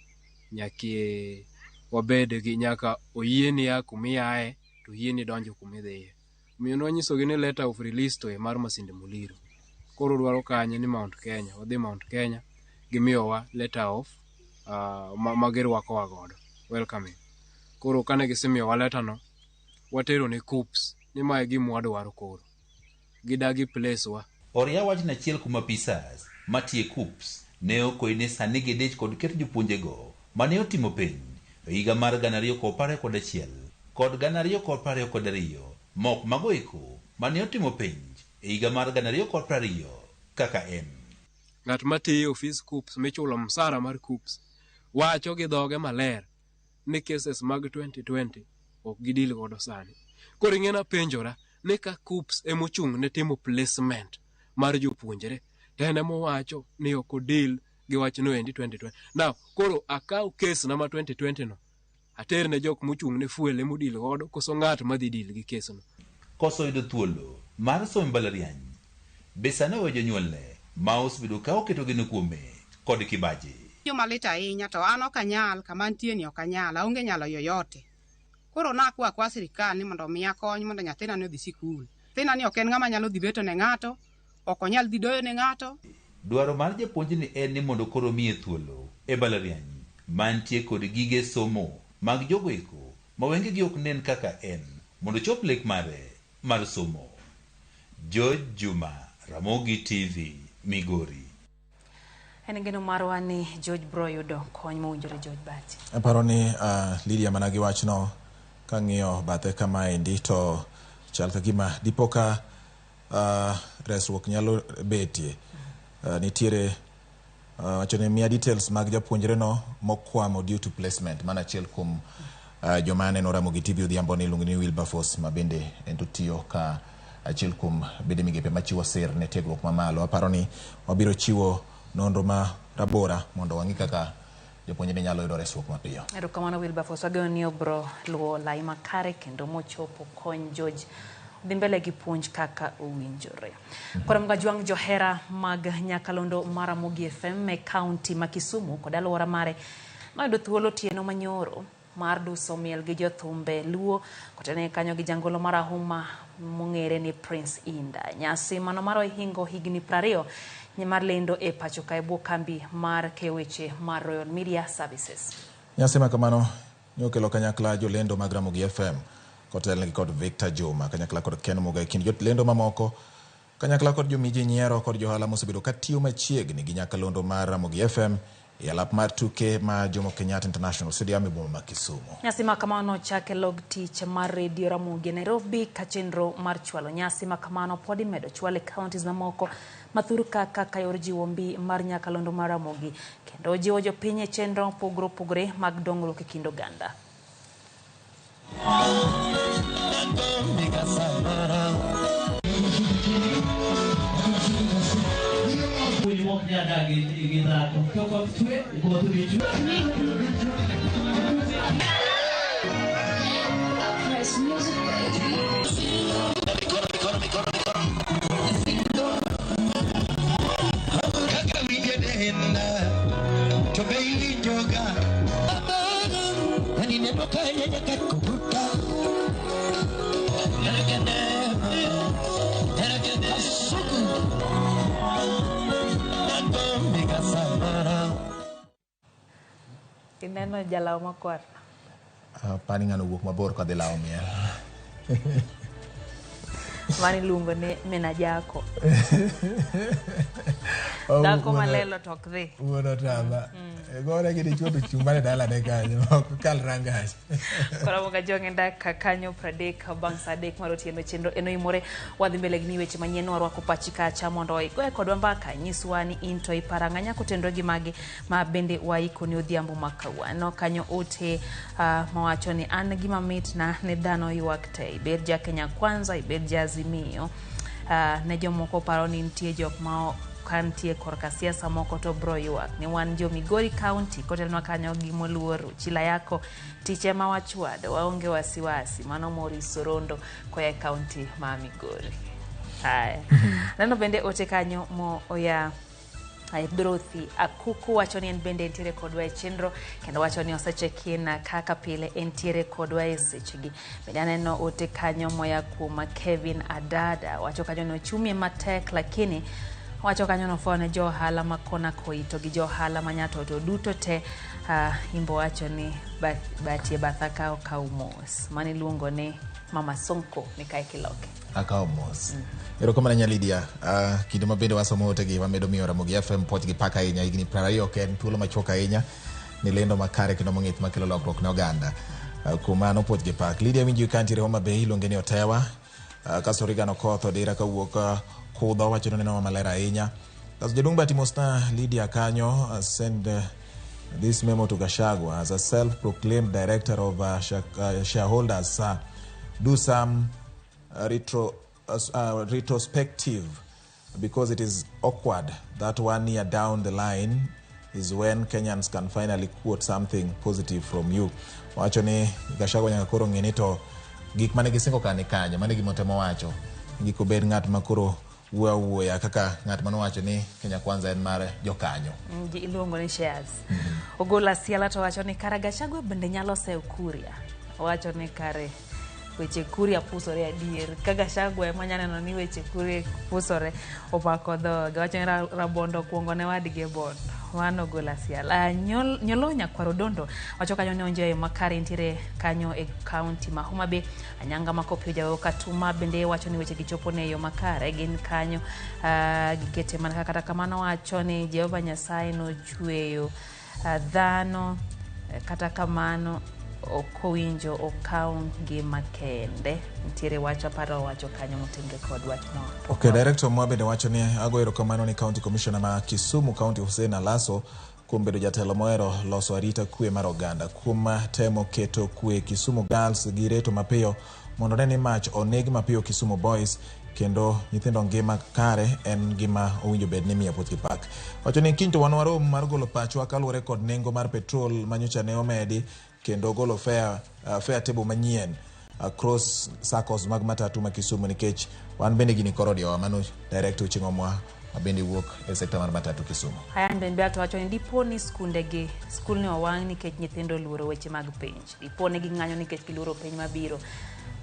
S27: nyaka wabed gi nyaka oyieni a kumiaye to oyieni donjo kumidhiye. Omiyo nwanyisogi ni letter of release to e mar Masinde Muliro. Koro dwaro kanye ni Mount Kenya. Wadhi Mount Kenya, gimiyowa letter of ma girwakowa godo welcoming. Koro kane gisemiyowa letter no, watero ne KUCCPS ni mae gima wadwaro koro. Gidagi place wa.
S25: Oria wach ni achiel kuom apisas matiye KUCCPS ne okoni ni sani gidich kod keto jopuonjego mane otimo penj e higa mar 2021 kod 2022 mok mago eko mane otimo penj e higa mar 2020 kaka en.
S27: Ng'at matiyo e ofis KUCCPS michulo msara mar KUCCPS wacho gi dhoge maler ni cases mag 2020 ok gidil godo sani. Koro ing'e napenjora ni ka KUCCPS emochung' ne timo placement mar jopuonjre to en emowacho ni ok odil gi wachno endi 2020. Now, koro akaw case na ma 2020 no ater ne jok mochung' ne fuel emodil godo koso ng'at madhi deal gi case no.
S25: Koso yudo thuolo mar somo e mbalariany, be sani oweyo jonyuolne ma osebedo ka oketo geno kuome kod kibaji.
S26: Malit ahinya to an ok anyal kama antie ni ok anyal aonge nyalo yoyote. Koro nakwa kwa sirikal ni mondo omiya kony mondo nyathina ni odhi sikul. Nyathina ni ok en ng'ama nyalo dhi beto ne ng'ato, ok onyal dhi doyo ne ng'ato.
S25: Dwaro mar japuonjni en ni mondo koro miye thuolo e mbalariany mantie kod gige somo mag jogo eko ma wengegi ok nen kaka en mondo ochop lek mare mar somo. George Juma, Ramogi TV, Migori.
S2: En geno marwa ni George bro yudo kony mowinjore George Bati.
S1: Aparo ni Lydia mana gi wachno kang'iyo bathe kamaendi to chal ka gima dipo ka resruok nyalo betie. Nitiere wacho ni miya details mag japuonjre no mokwamo due to placement mana achiel kuom joma aneno Ramogi TV odhiambo ni iluongo ni Wilberforce ma bende en to tiyo ka achiel kuom bede migepe machiwo sir ne tiegruok mamalo. Aparo ni wabiro chiwo nonro ma rabora mondo wang'i kaka japuonjre nyalo yudo resruok mapiyo.
S2: Erokamano Wilberforce, wageno ni obro luwo lai makare kendo mochopo kony George dhi mbele gi puonj kaka owinjore. Koro mga johera mag nyakalondo mar Ramogi FM e kaunti ma Kisumu kod alwora mare noyudo thuolo otieno manyoro mar duso miel gi jothumbe Luo kotene kanyo gi jangolo marahuma mong'ere ni Prince Indah. Nyasi mano mar ohingo higni 20 mar lendo e pacho ka e bwo kambi mar keyo weche mar Royal Media Services.
S1: Nyasi ma kamano ne okelo kanyakla jolendo mag Ramogi FM kotelnegi kod Victor Juma kanyakla kod Ken Muga e kind jolendo mamoko kanyakla kod jomiji nyiero kod johala mosebedo katiyo machiegni gi nyakalondo mar Ramogi FM e alap mar tuke ma Jomo Kenyatta International Stadium e boma ma Kisumu.
S2: Nyasi ma kamano ochak e log tich mar Radio Ramogi e Nairobi ka chenro mar chwalo nyasi ma kamano pod imedo chwal e counties mamoko mathur kaka yor jiwo mbi mar nyakalondo mar Ramogi kendo jiwo jopiny e chenro mopogore opogore mag dongruok e kind oganda. Ineno jalaw makwar.
S1: Pani ng'ano wuok mabor kodhi lawo miel.
S2: Mano iluongo ni minajako. Dhako malelo to ok dhi.
S1: Wuon otama. Gore gi dichuo to chung' mana e dalane kanyo ok kal rangach.
S2: Koro moga jong'e dak kanyo 30 bang' saa 3 mar otieno chenro eno imore wadhi mbele gi weche manyien warwako pachi kacha mondo igoye kodwa mbaka nyiswa ni in to iparang'anya kotenore gi magi ma bende waiko ni odhiambo ma kawuono kanyo ote mawacho ni an gima mitna ne dhano ywak te ibed ja Kenya Kwanza ibed ja Azimio ne jomoko paro ni nitie jok ma kantie korka siasa moko to bro ywak ni wan jo Migori County kotelnwa kanyo gi moluor chila yako tich ema wachwado waonge wasiwasi mano Maurice Orondo koya e county ma Migori. Haya. Neno bende ote kanyo mo oya Dorothy Akuku wacho ni en bende entiere kodwa e chenro kendo wacho ni osecheck-in kaka pile entiere kodwa e sechegi. Bende aneno ote kanyo moya kuom Kevin Adada wacho kanyo ni ochumi matek lakini wacho kanyo nofoyo ne jo ohala ma kona koito gi jo ohala ma Nyatoto duto te imbo wacho ni batie batha ka okaw mos. Mano iluongo ni Mama Sonko mikae Kiloke.
S1: Akaw mos. Erokamano ahinya Lydia. Kinde ma bende wasomo otegi wamedo miyo Ramogi FM puoch gi pak ahinya. Higni 20 ok en thuolo machuok ahinya ni lendo makare kendo mong'ith makelo lokruok ne oganda. Kuom mano puoch gi pak. Lydia winji ka ntiere Homa Bay iluonge ni Otewa. Kasto Regan Okoth Odira kawuok Kudho wacho ni neno maler ahinya. Kasto jaduong' Bahati mosna Lydia kanyo send this memo to Gachagua as a self-proclaimed director of shareholders. Do some retrospective because it is awkward that 1 year down the line is when Kenyans can finally quote something positive from you. Wacho ni Gachagua nyaka koro ng'e ni to gik mane gisingo ka ni kanyo, mane gima otemo wacho. Gik obed ng'at ma koro wuoyo awuoya kaka ng'at mane owacho ni Kenya Kwanza en mar jokanyo.
S2: Iluongo ni shares. Ogola Siala to wacho ni kara Gachagua bende nyalo seyo Kuria. Owacho ni kare weche Kuria pusore adier. Ka Gachagua ema nya neno ni weche Kuria pusore omako dhoge. Wacho ni rabondo okuongo ne wadgi e bondo. Mano Ogola Siala. Nyolo Nyakwar Odondo wacho kanyo ni onjo e makare nitiere kanyo e kaunti ma Homa Bay. Anyanga Makopi Ojawo Katuma bende wacho ni weche gichopo ne yo makare gin kanyo gikete mana kata kamano wacho ni Jehova Nyasaye nochweyo dhano kata kamano ok owinjo okaw ngima kende. Nitiere wach aparo wacho kanyo motenore kod wach no.
S1: Okay, director mwa bende wacho ni ago erokamano ni County Commissioner ma Kisumu County Hussein Alaso kuom bedo jatelo mohero loso arita kwe mar oganda kuom temo keto kwe Kisumu Girls gi reto mapiyo mondo ne ni mach oneg mapiyo Kisumu Boys kendo nyithindo ngima kare en gima owinjo bed ni miyo puoch gi pak. Wacho ni kiny to wan warom mar golo pachwa kaluwore kod nengo mar petrol manyocha ne omedi kendo golo fare table manyien across saccos mag matatu ma Kisumu nikech wan bende gini koro odiowa. Mano director Ochieng' Omwa ma bende wuok e sekta mar matatu Kisumu.
S2: Hayan Ben Beato wacho ni dipo ni skundegi skul ne owang' nikech nyithindo oluoro weche mag penj. Dipo ni ging'anyo nikech giluoro penj mabiro.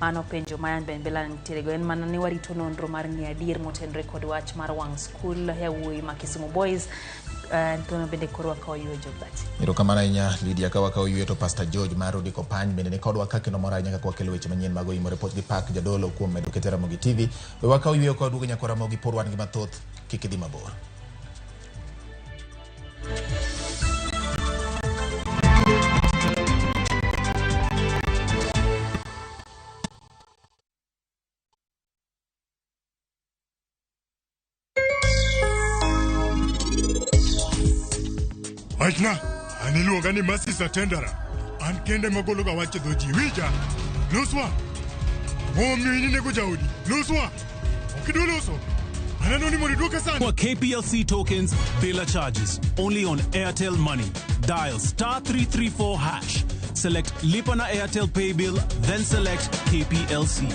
S2: Mano penjo ma Ayan Ben Bela nitiere go en mana ni warito nonro mar ng'eyo adier motenore kod wach mar wang' skul yawuoyi ma Kisumu Boys. Ntono bende koro wakawo yweyo Jobati.
S1: Erokamano ahinya Lydia. Ka wakawo yweyo to Pastor George mar Odiko Pany bende ni kodwa ka kendo mor ahinya kaka wakelo weche manyien mag oimore puoch gi pak jadolo kuom medo kete Ramogi TV. We wakawo yweyo ka waduogo nyaka Ramogi pod wan gi mathoth kik idhi mabor.
S4: Wachna, an iluonga ni Masisa Tendera. An kende magologa wach e dho ji. Winja, loswa. Momiyo in inego jaodi. Loswa. Ok idwa loso. Aneno ni mondo iduoka sani.
S5: For KPLC tokens, bila charges. Only on Airtel Money. Dial star 334 hash. Select Lipa na Airtel Pay Bill, then select KPLC.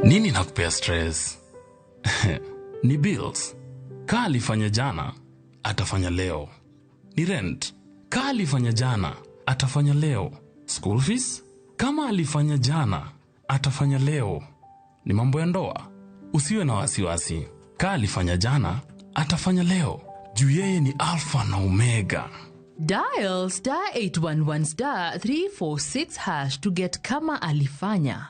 S6: Nini nakupea stress? Ni bills. Ka alifanya jana, atafanya leo. Ni rent. Ka alifanya jana, atafanya leo. School fees? Kama alifanya jana, atafanya leo. Ni mambo ya ndoa. Usiwe na wasiwasi. Ka alifanya jana, atafanya leo. Juu yeye ni Alpha na Omega.
S7: Dial star 811 star 346 hash to get Kama Alifanya.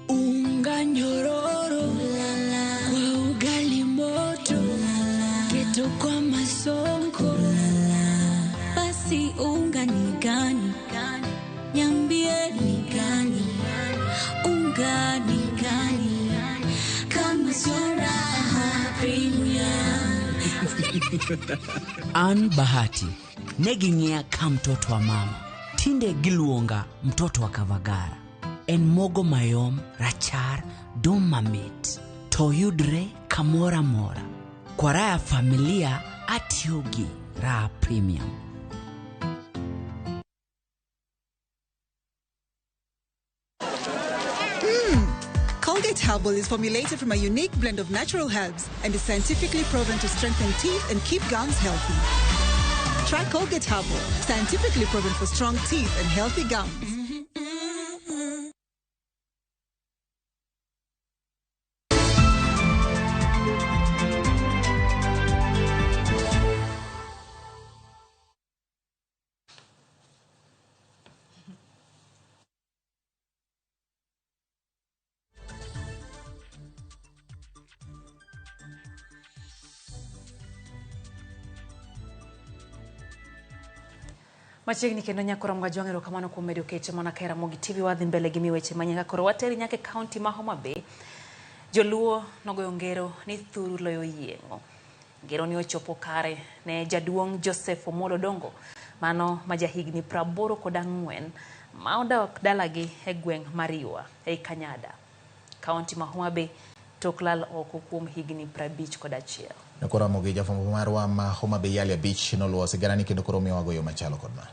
S8: Unga nyororo kwa ugali moto, keto kwa masonko. Basi unga ni gani? Niambie ni gani? Unga ni gani? Kama sio Raha Premium.
S11: Ann Bahati,
S3: Ne ging'iya ka mtoto wa mama. Tinde giluonga mtoto wa Kavagara. En mogo mayom, rachar, dum mamit. To yudre kamoro amora. Kwa raha ya familia atiyo gi Raha Premium.
S9: Colgate Herbal is formulated from a unique blend of natural herbs and is scientifically proven to strengthen teeth and keep gums healthy. Try Colgate Herbal, scientifically proven for strong teeth and healthy gums.
S2: Machiegni kendo nyako Ramogi Ajwang', erokamano kuom medo keche mana ka e Ramogi TV. Wadhi mbele gi mi weche manyien ka koro wateri nyaka e kaunti ma Homa Bay. Joluo nogoyo ngero ni thuru loyo yieng'o. Ngero ni ochopo kare ne jaduong' Joseph Omolo Dongo, mano ma jahigni 84 ma odak dalagi e gweng' Mariwa ei Kanyada, kaunti ma Homa Bay, tok lal oko kuom higni 51.
S1: Koro Ramogi jafwambo marwa ma Homa Bay Yali Abich noluwo siganani kendo koro miyowago yo machalo kod ma.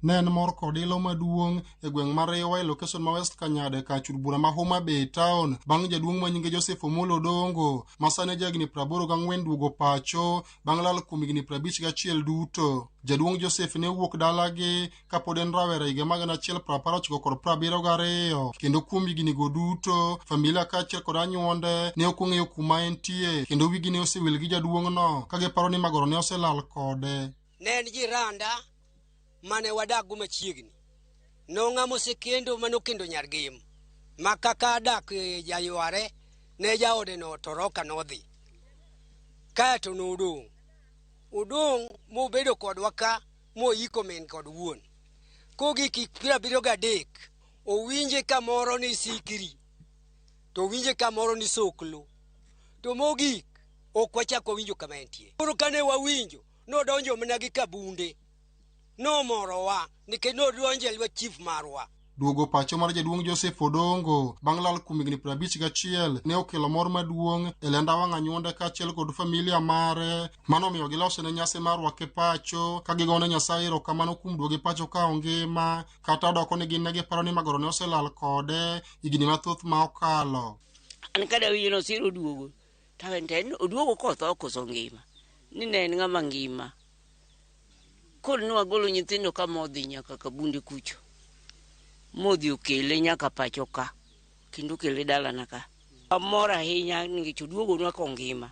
S10: Ne en mor kod ilo maduong' e gweng' mar Riwa e location ma West Kanyada e kar chul bura ma Homa Bay town bang' jaduong' ma nyinge Joseph Omolo Odongo ma sani jahigni 84 duogo pacho bang' lal kuom higni 51 duto. Jaduong' Joseph ne owuok dalagi kapod en rawera higa mag 1972 kendo kuom higni go duto familia kaachiel kod anyuonde ne ok ong'eyo kuma entie kendo wigi ne osewil gi jaduong'no ka giparo ni magoro ne oselal kode.
S11: Ne en jiranda mane wadak go machiegni. Nong'ama osekendo manokendo nyar Gem. Ma kaka adak jayware ne jaode no toroka nodhi. Kaeto nodong'. Odong' mobedo kodwa ka moyiko min kod wuon. Kogik 73 owinje kamoro ni Sikiri to owinje kamoro ni Soklo. To mogik ok wachak wawinjo kama entie. Koro kane wawinjo nodonjo mana gi kabunde. Nomorowa nikech nodonjo e lwet chief marwa.
S10: Duogo pacho mar jaduong' Joseph Odongo bang' lal kuom higni 51 ne okelo mor maduong' e lenda wang' anyuonde kaachiel kod familia mare. Mano omiyo gilosone nyasi mar rwake pacho ka gigone Nyasaye erokamano kuom duoge pacho ka ongima kata odoko ni gin ne giparo ni magoro ne oselal kode higni mathoth ma okalo.
S12: An kada winjo nosiro duogo to en oduogo kotho koso ngima ni ne en ng'ama ngima. Koro ne wagolo nyithindo ka modhi nyaka Kabunde kucho. Modhi okele nyaka pacho ka kendo okele dalana ka. Amor ahinya nikech oduogonwa kongima.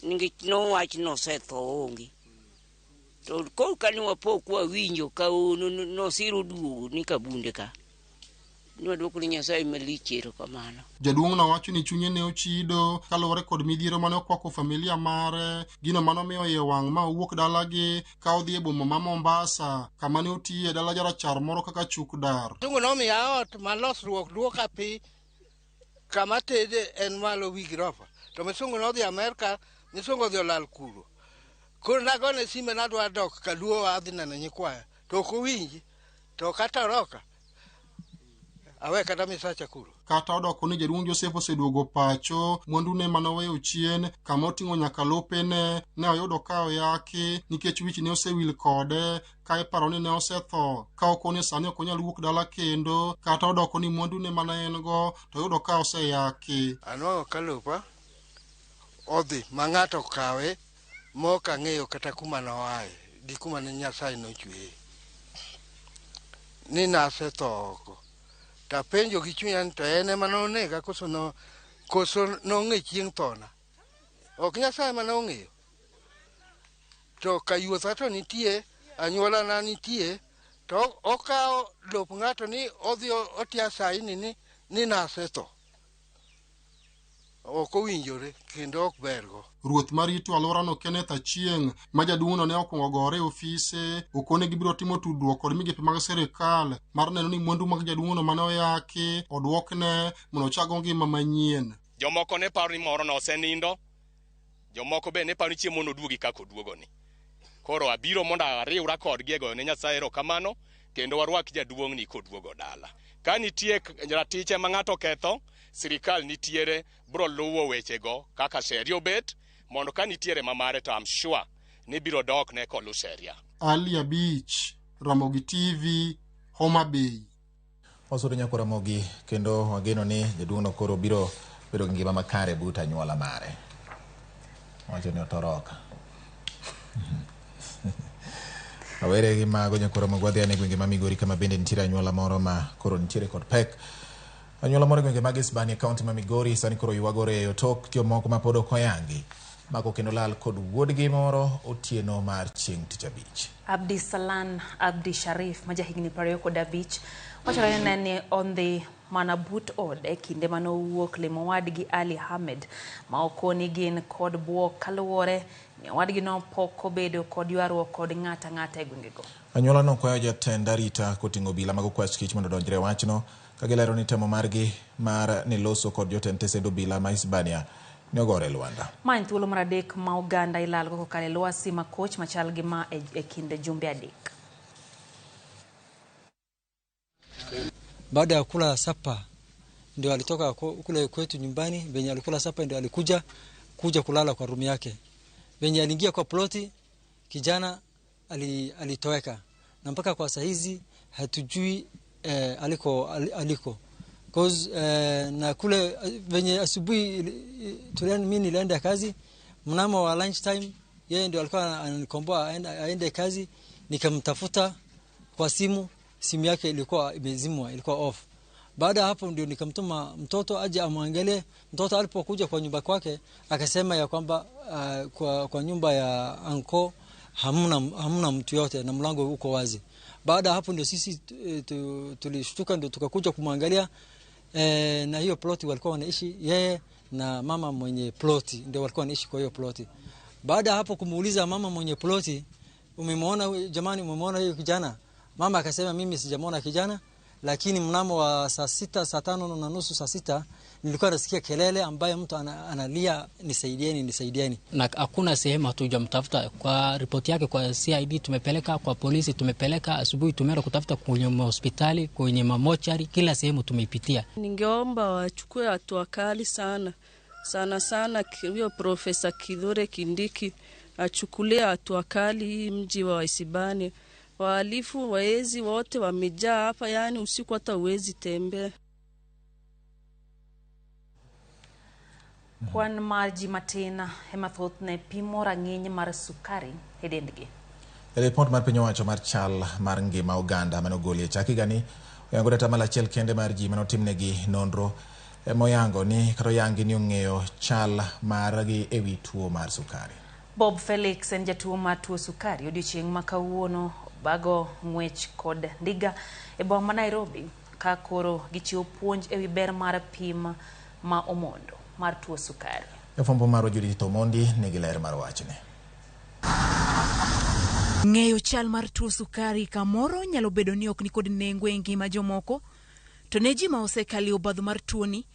S12: Nikech nowach nosetho oonge. To koro kane wapo kwawinjo ka nosiro duogo ni Kabunde ka. Nwadwoko ni Nyasaye malich erokamano.
S10: Jaduong' no wacho ni chunye ne ochido kaluwore kod midhiero mane okwako familia mare, gino manomiyo iye wang' ma owuok dalagi ka odhi e boma ma Mombasa kama ne otiye e dala jarachar moro kaka chuk dar.
S13: Tungu nomiya ot ma losruok duoka piny kama tede en malo wi girofa. To misungu nodhi Amerka, misungu odhi olal kuro. Koro nagone sime nadwa dok kaluo adhi neno nyikwaya. To ok owinji, to kata roka. Awe kata misacha kuro.
S10: Kata odoko ni jaduong' Joseph oseduogo pacho, mwandune manoweyo chien kama oting'o nyaka lopene ne oyudo ka oyaki nikech wich ne osewil kode ka iparo ni ne osetho ka okone sani ok onyal wuok dala kendo kata odoko ni mwandune mane en go to oyudo ka oseyaki.
S13: Anwang'o ka lopa odhi ma ng'ato okawe ma ok ang'eyo kata kuma noaye gi kuma ne Nyasaye nochweye. Ni nasetho oko. Tapenjo gi chunya ni to en ema nonega koso nong'e chieng' thona. Ok Nyasaye ema nong'eyo. To kayuotha to nitie, anyuolana nitie, to okawo lop ng'ato ni odhi otia saini ni nasetho. Ok owinjore kendo ok bergo.
S10: Ruoth marito alworano Kenneth Achieng' ma jaduong'no ne okwongo gore e ofise okone gibiro timo tudruok kod migepe mag sirikal mar neno ni mwandu mag jaduong'no mane oyaki odwokne mondo ochak go ngima manyien.
S14: Jomoko ne paro ni moro nosenindo, Jomoko be ne paro ni chiemo noduogi kaka oduogoni. Koro abiro mondo ariwra kodgi e goyo ne Nyasaye erokamano kendo warwak jaduong'ni koduogo dala. Ka nitie ratiche ma ng'ato oketho, sirikal nitiere bro luwo wechego kaka sheria obet mondo ka nitiere ma mare to I'm sure ni biro dok ne kolu sheria.
S10: Ali Abich, Ramogi TV, Homa Bay.
S1: Wasudo nyako Ramogi kendo wageno ni jaduong'no koro biro bedo gi ngima makare but anyuola mare. Wacho ni otoroka. Awere gi mago nyako Ramogi wadhi ane gwenge ma Migori kama bende nitiere anyuola moro ma koro nitiere kod pek. Anyuola moro e gwenge mag Isbani e kaunti ma Migori sani koro ywago reyo tok jomoko ma pod ok oyangi mako kendo lal kod wuodgi moro otieno mar chieng' tich abich.
S2: Abdi Salan Abdi Sharif ma jahigni 25 wachore ni ne ondhi mana but ode kinde mane owuok limo owadgi Ali Ahmed ma okoni gin kod buok kaluwore ni owadgi no pok obedo kod ywaruok kod ng'ato ang'ata e gwengego.
S1: Anyuola no kwayo jatend arita koting'o obila mag okwach kich mondo odonjre e wachno ka gilero ni temo margi mar ni loso kod jotend tesend obila ma Hispania ne ogore e lwanda.
S2: Ma en thuolo mar adek ma oganda ilalgo kokalo e lwasi makoch machal gi ma e kind jumbe adek.
S16: Baada ya kula sapa ndio alitoka kule kwetu nyumbani, venye alikula sapa ndio alikuja kuja kulala kwa room yake. Venye aliingia kwa ploti kijana alitoweka, na mpaka kwa saa hizi hatujui aliko. Cause na kule venye asubuhi mimi nilienda kazi mnamo wa lunch time, yeye ndio alikuwa ananikomboa aende kazi, nikamtafuta kwa simu, simu yake ilikuwa imezimwa, ilikuwa off. Baada hapo ndio nikamtuma mtoto aje amwangalie. Mtoto alipokuja kwa nyumba kwake akasema ya kwamba kwa nyumba ya anko hamna mtu yote na mlango uko wazi. Baada hapo ndio sisi tulishtuka, ndio tukakuja kumwangalia na hiyo ploti walikuwa wanaishi yeye na mama mwenye ploti, ndio walikuwa wanaishi kwa hiyo ploti. Baada hapo kumuuliza mama mwenye ploti, umemwona jamani, umemwona hiyo kijana? Mama akasema mimi sijamuona kijana, lakini mnamo wa saa 6, saa 5:30, saa 6 nilikuwa nasikia kelele ambaye mtu analia nisaidieni, nisaidieni.
S17: Na hakuna sehemu hatujamtafuta. Kwa ripoti yake kwa CID tumepeleka, kwa polisi tumepeleka, asubuhi tumeenda kutafuta kwenye hospitali, kwenye mamochari, kila sehemu tumeipitia.
S18: Ningeomba wachukue hatua kali sana. Sana sana huyo Profesa Kithure Kindiki achukulie hatua kali hii mji wa Isibani. Wahalifu waezi wote wamejaa hapa, yani usiku hata huwezi tembea.
S2: Kwan mar ji matin ema thothne pimo rang'iny mar sukari e dendgi.
S1: E ripot mar piny owacho mar chal mar ngima oganda mane ogol e chak higani, oyango atamalo achiel kende mar ji mane otimnegi nonro moyango ni kata oyangi ni ong'eyo chal margi ewi tuo mar sukari.
S2: Bob Felix en jatuo mar tuo sukari. Odiochieng' ma kawuono bago ng'wech kod ndiga e boma ma Nairobi ka koro gichiwo puonj ewi ber mar pim ma omondo mar tuo sukari.
S1: Jafwambo marwa Judith Omondi nigi ler mar wachni.
S19: Ng'eyo chal mar tuo sukari kamoro nyalo bedo ni ok nikod nengo e ngima jomoko, to ne ji ma osekalo e obadho mar tuoni,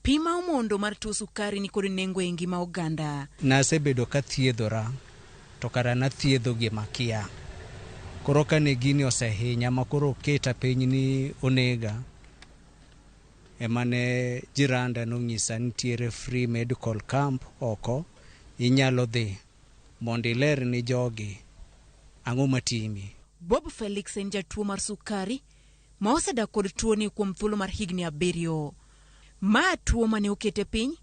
S19: pim ma omondo mar tuo sukari nikod nengo e ngima oganda.
S20: Nasebedo kathiedhora, to kara nathiedho gima kia. Koro kane gini osehinya ma koro oketa piny ni onega, emane jiranda nonyisa nitiere free medical camp oko, inyalo dhi mondo iler ni jogi ang'o matimi.
S19: Bob Felix en jatuo mar sukari ma osedak kod tuoni kuom thuolo mar higni 7. Ma tuo mane okete piny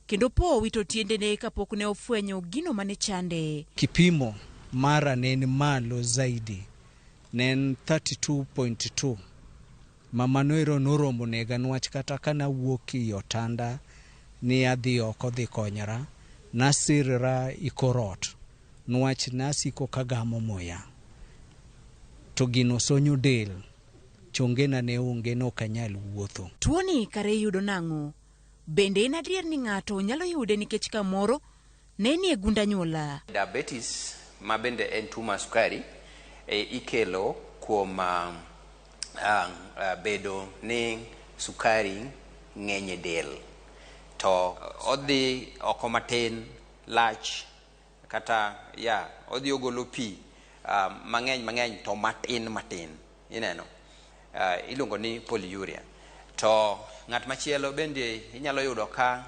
S19: kendo po owito tiendene kapok ne ofwenyo gino mane chande.
S20: Kipimo mara ne en malo zaidi, ne en 32.2. Mama noero noromo nega niwach kata kanawuok e otanda ni adhi oko dhi konyora, nasirra i kor ot niwach nasiko kagamo muya. To gino sonyo del, chongena ne onge, ne ok anyal wuotho.
S19: Tuoni kare iyudo nang'o? Bende en adier ni ng'ato nyalo yude nikech kamoro ne nie gund anyuola?
S21: Diabetes ma bende en tuo mar sukari ikelo kuom bedo ni sukari ng'eny e del, to odhi oko matin lach kata ya odhi ogolo pi mang'eny mang'eny to matin matin ineno iluongo ni polyuria. To ng'at machielo bende inyalo yudo ka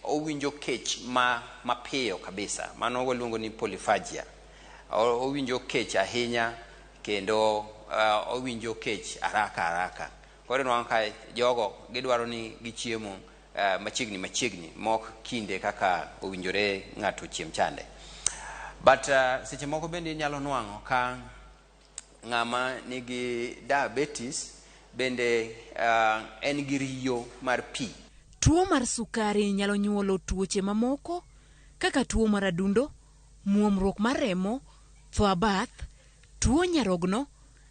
S21: owinjo kech mapiyo kabisa, mano waluongo ni polyphagia. Owinjo kech ahinya kendo owinjo kech haraka haraka. Koro inwang'o ka jogo gidwaro ni gichiemo machiegni machiegni mok kinde kaka owinjore ng'ato ochiem chande. But seche moko bende inyalo nwang'o ka ng'ama nigi diabetes bende en gi riyo mar pi.
S19: Tuo mar sukari nyalo nyuolo tuoche mamoko kaka tuo mar adundo, muomruok mar remo, tho abath, tuo nyarogno,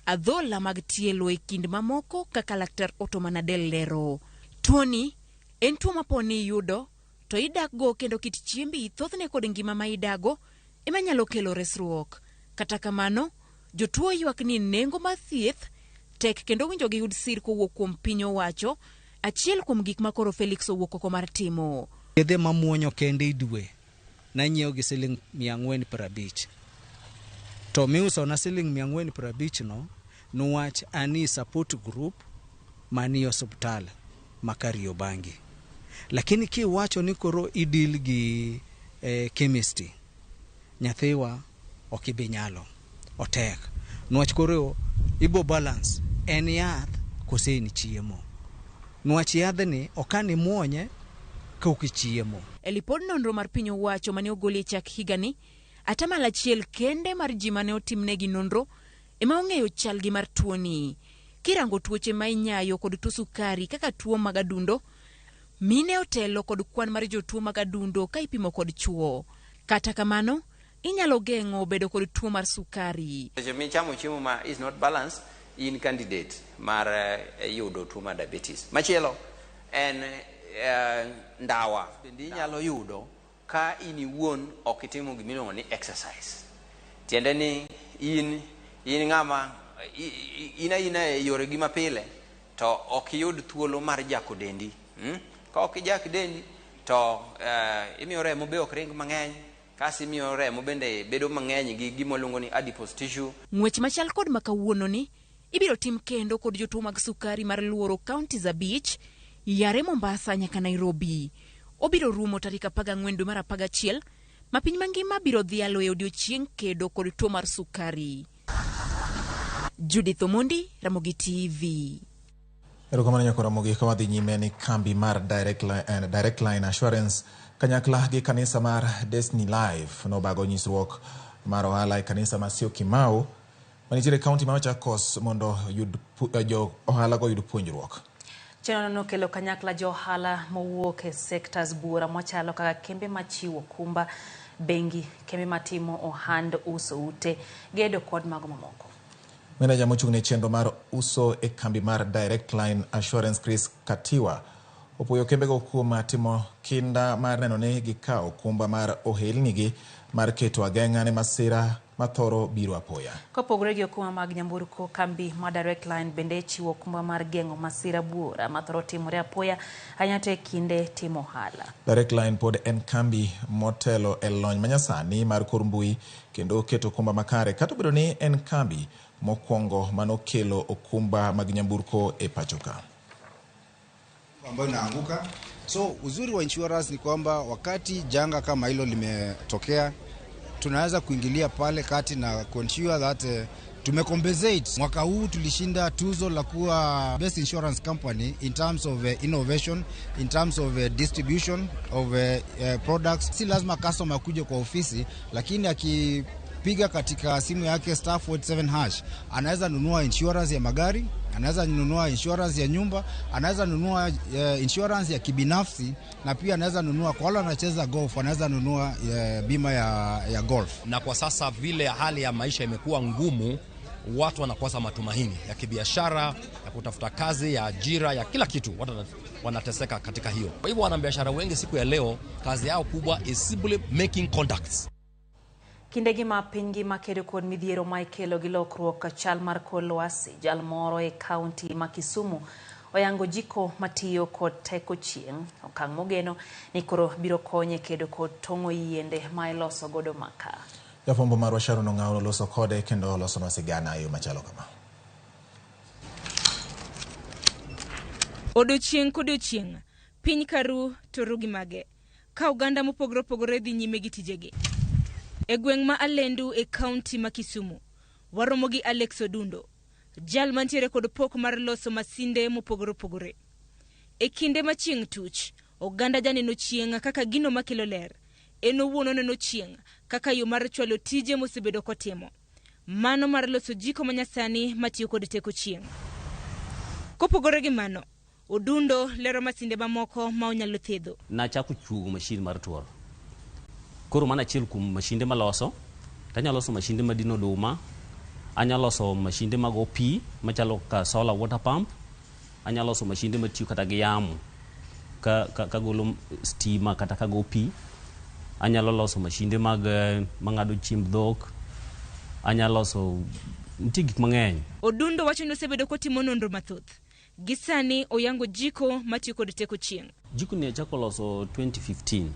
S19: adhola mag tielo e kind mamoko kaka laktar Otto Manadel lero. Tuoni en tuo ma poni iyudo to idakgo kendo kit chiembi thothne kod ngima ma idago ema nyalo kelo resruok. Kata kamano, jotuo ywak ni nengo mar thieth tek kendo winjo giyud sir kowuok kuom piny owacho, achiel kuom gik ma koro Felix owuok oko mar timo.
S20: Yedhe mamuonyo kende e dwe nanyiewo gi siling 450. To miuso na siling 450 no niwach ani support group manie osiptal ma Kariobangi. Lakini kiwacho ni koro idil gi chemistry, nyathiwa ok ibi nyalo, otek. Niwach koro ibo balance en yath kose en chiemo. Niwach yadhni ok an imuonye ka ok ichiemo.
S19: E lipod nonro mar piny owacho mane ogol e chak higani, 1% kende mar ji mane otimnegi nonro ema ong'eyo chalgi mar tuoni. Kirango tuoche ma inyayo kod tuo sukari kaka tuo mag adundo, mine otelo kod kwan mar jotuo mag adundo ka ipimo kod chuo. Kata kamano, inyalo geng'o bedo kod tuo mar sukari.
S21: Seche michamo chiemo ma is not balanced, in candidate mar yudo tuo mar diabetes. Machielo en ndawa. Bende inyalo yudo ka in iwuon ok itimo gimiluongo ni exercise. Tiende ni in ng'ama in aina e yoregi mapile to ok iyud thuolo mar jako dendi. Ka ok ijak dendi to imiyo remo be ok ring mang'eny, kasi imiyo remo bende bedo mang'eny gi gima waluongo ni adipose tissue.
S19: Ng'wech machal kod ma kawuononi ibiro tim kendo kod jotuo mag sukari mar luoro counties 5 yare Mombasa nyaka Nairobi. Obiro rumo tarik 14 dwe mar 11 ma piny mangima biro dhialo e odiochieng' kedo kod tuo mar sukari. Judith Omondi, Ramogi TV.
S1: Erokamano nyako Ramogi. Ka wadhi nyime ni kambi mar Direct Line Assurance kanyakla gi kanisa mar Destiny Life nobago nyisruok mar ohala e kanisa ma Syokimau manitiere e kaunti ma Machakos mondo jo ohala go yud puonjruok.
S2: Chenrono nokelo kanyakla jo ohala mowuok e sectors buora machalo kaka kembe machiwo okumba, bengi, kembe matimo ohand uso ute, gedo kod mago mamoko.
S1: Meneja mochung' ne chenro mar uso e kambi mar Direct Line Assurance Chris Katiwa opuoyo kembego kuom timo kinda mar neno ni gikawo okumba mar ohelnigi mar keto ageng'a ne masira mathoro biro apoya.
S2: Kopogore gi okumba mag nyamburko, kambi mar Direct Line bende chiwo okumba mar geng'o masira buora mathoro timore apoya ahinya to e kinde timo ohala.
S1: Direct Line pod en kambi motelo e lony manyasani mar kor mbui kendo keto okumba makare kata obedo ni en kambi mokwongo manokelo okumba mag nyamburko e pacho ka.
S15: Ambayo inaanguka. So uzuri wa insurance ni kwamba wakati janga kama hilo limetokea, tunaweza kuingilia pale kati na ensure that tumecompensate. Mwaka huu tulishinda tuzo la kuwa best insurance company in terms of innovation, in terms of distribution of products. Si lazima customer akuje kwa ofisi, lakini akipiga katika simu yake *47# anaweza nunua insurance ya magari, anaweza nunua insurance ya nyumba, anaweza nunua insurance ya kibinafsi, na pia anaweza nunua kwa wale wanacheza golf, anaweza nunua bima ya golf.
S22: Na kwa sasa vile hali ya maisha imekuwa ngumu, watu wanakosa matumaini ya kibiashara, ya kutafuta kazi, ya ajira, ya kila kitu. Watu wanateseka katika hiyo. Kwa hivyo wanabiashara wengi siku ya leo kazi yao kubwa is simply making contacts.
S2: Kindegi ma piny ngima kedo kod midhiero ma ikelo gi lokruok chal mar kor lwasi, jal moro e kaunti ma Kisumu oyango jiko matiyo kod teko chieng', okang' mogeno ni koro biro konye kedo kod tong'o yiende ma iloso godo makaa.
S1: Jafwambo marwa Sharon Ong'awo noloso kode kendo olosonwa sigana e yo machalo kama.
S19: Odiochieng' kodiochieng', piny karu to ru gi mage, ka oganda mopogore opogore dhi nyime gi tijegi. E gweng' ma Alendu e kaunti ma Kisumu, waromo gi Alex Odundo, jal mantiere kod pok mar loso masinde mopogore opogore. E kinde ma chieng' tuch, oganda janeno chieng' kaka gino makelo ler. En owuon oneno chieng' kaka yo mar chwalo tije mosebedo kotimo. Mano mar loso jiko manyasani matiyo kod teko chieng'. Kopogore gi mano, Odundo lero masinde mamoko ma onyalo thedho.
S4: Nachako chuogo mashin mar tuoro. Koro mano achiel kuom mashinde maloso. Tanyalo loso mashinde madino oduma, anyalo loso mashinde mago pi machalo ka solar water pump, anyalo loso mashinde matiyo kata gi yamo ka, ka, kagolo stima kata kago pi, anyalo loso mashinde mag mang'ado chiemb dhok, anyalo loso nitie gik mang'eny.
S19: Odundo wacho ni osebedo kotimo nonro mathoth. Gi sani oyango jiko matiyo kod teko chieng'.
S4: Jiko ni achako loso 2015.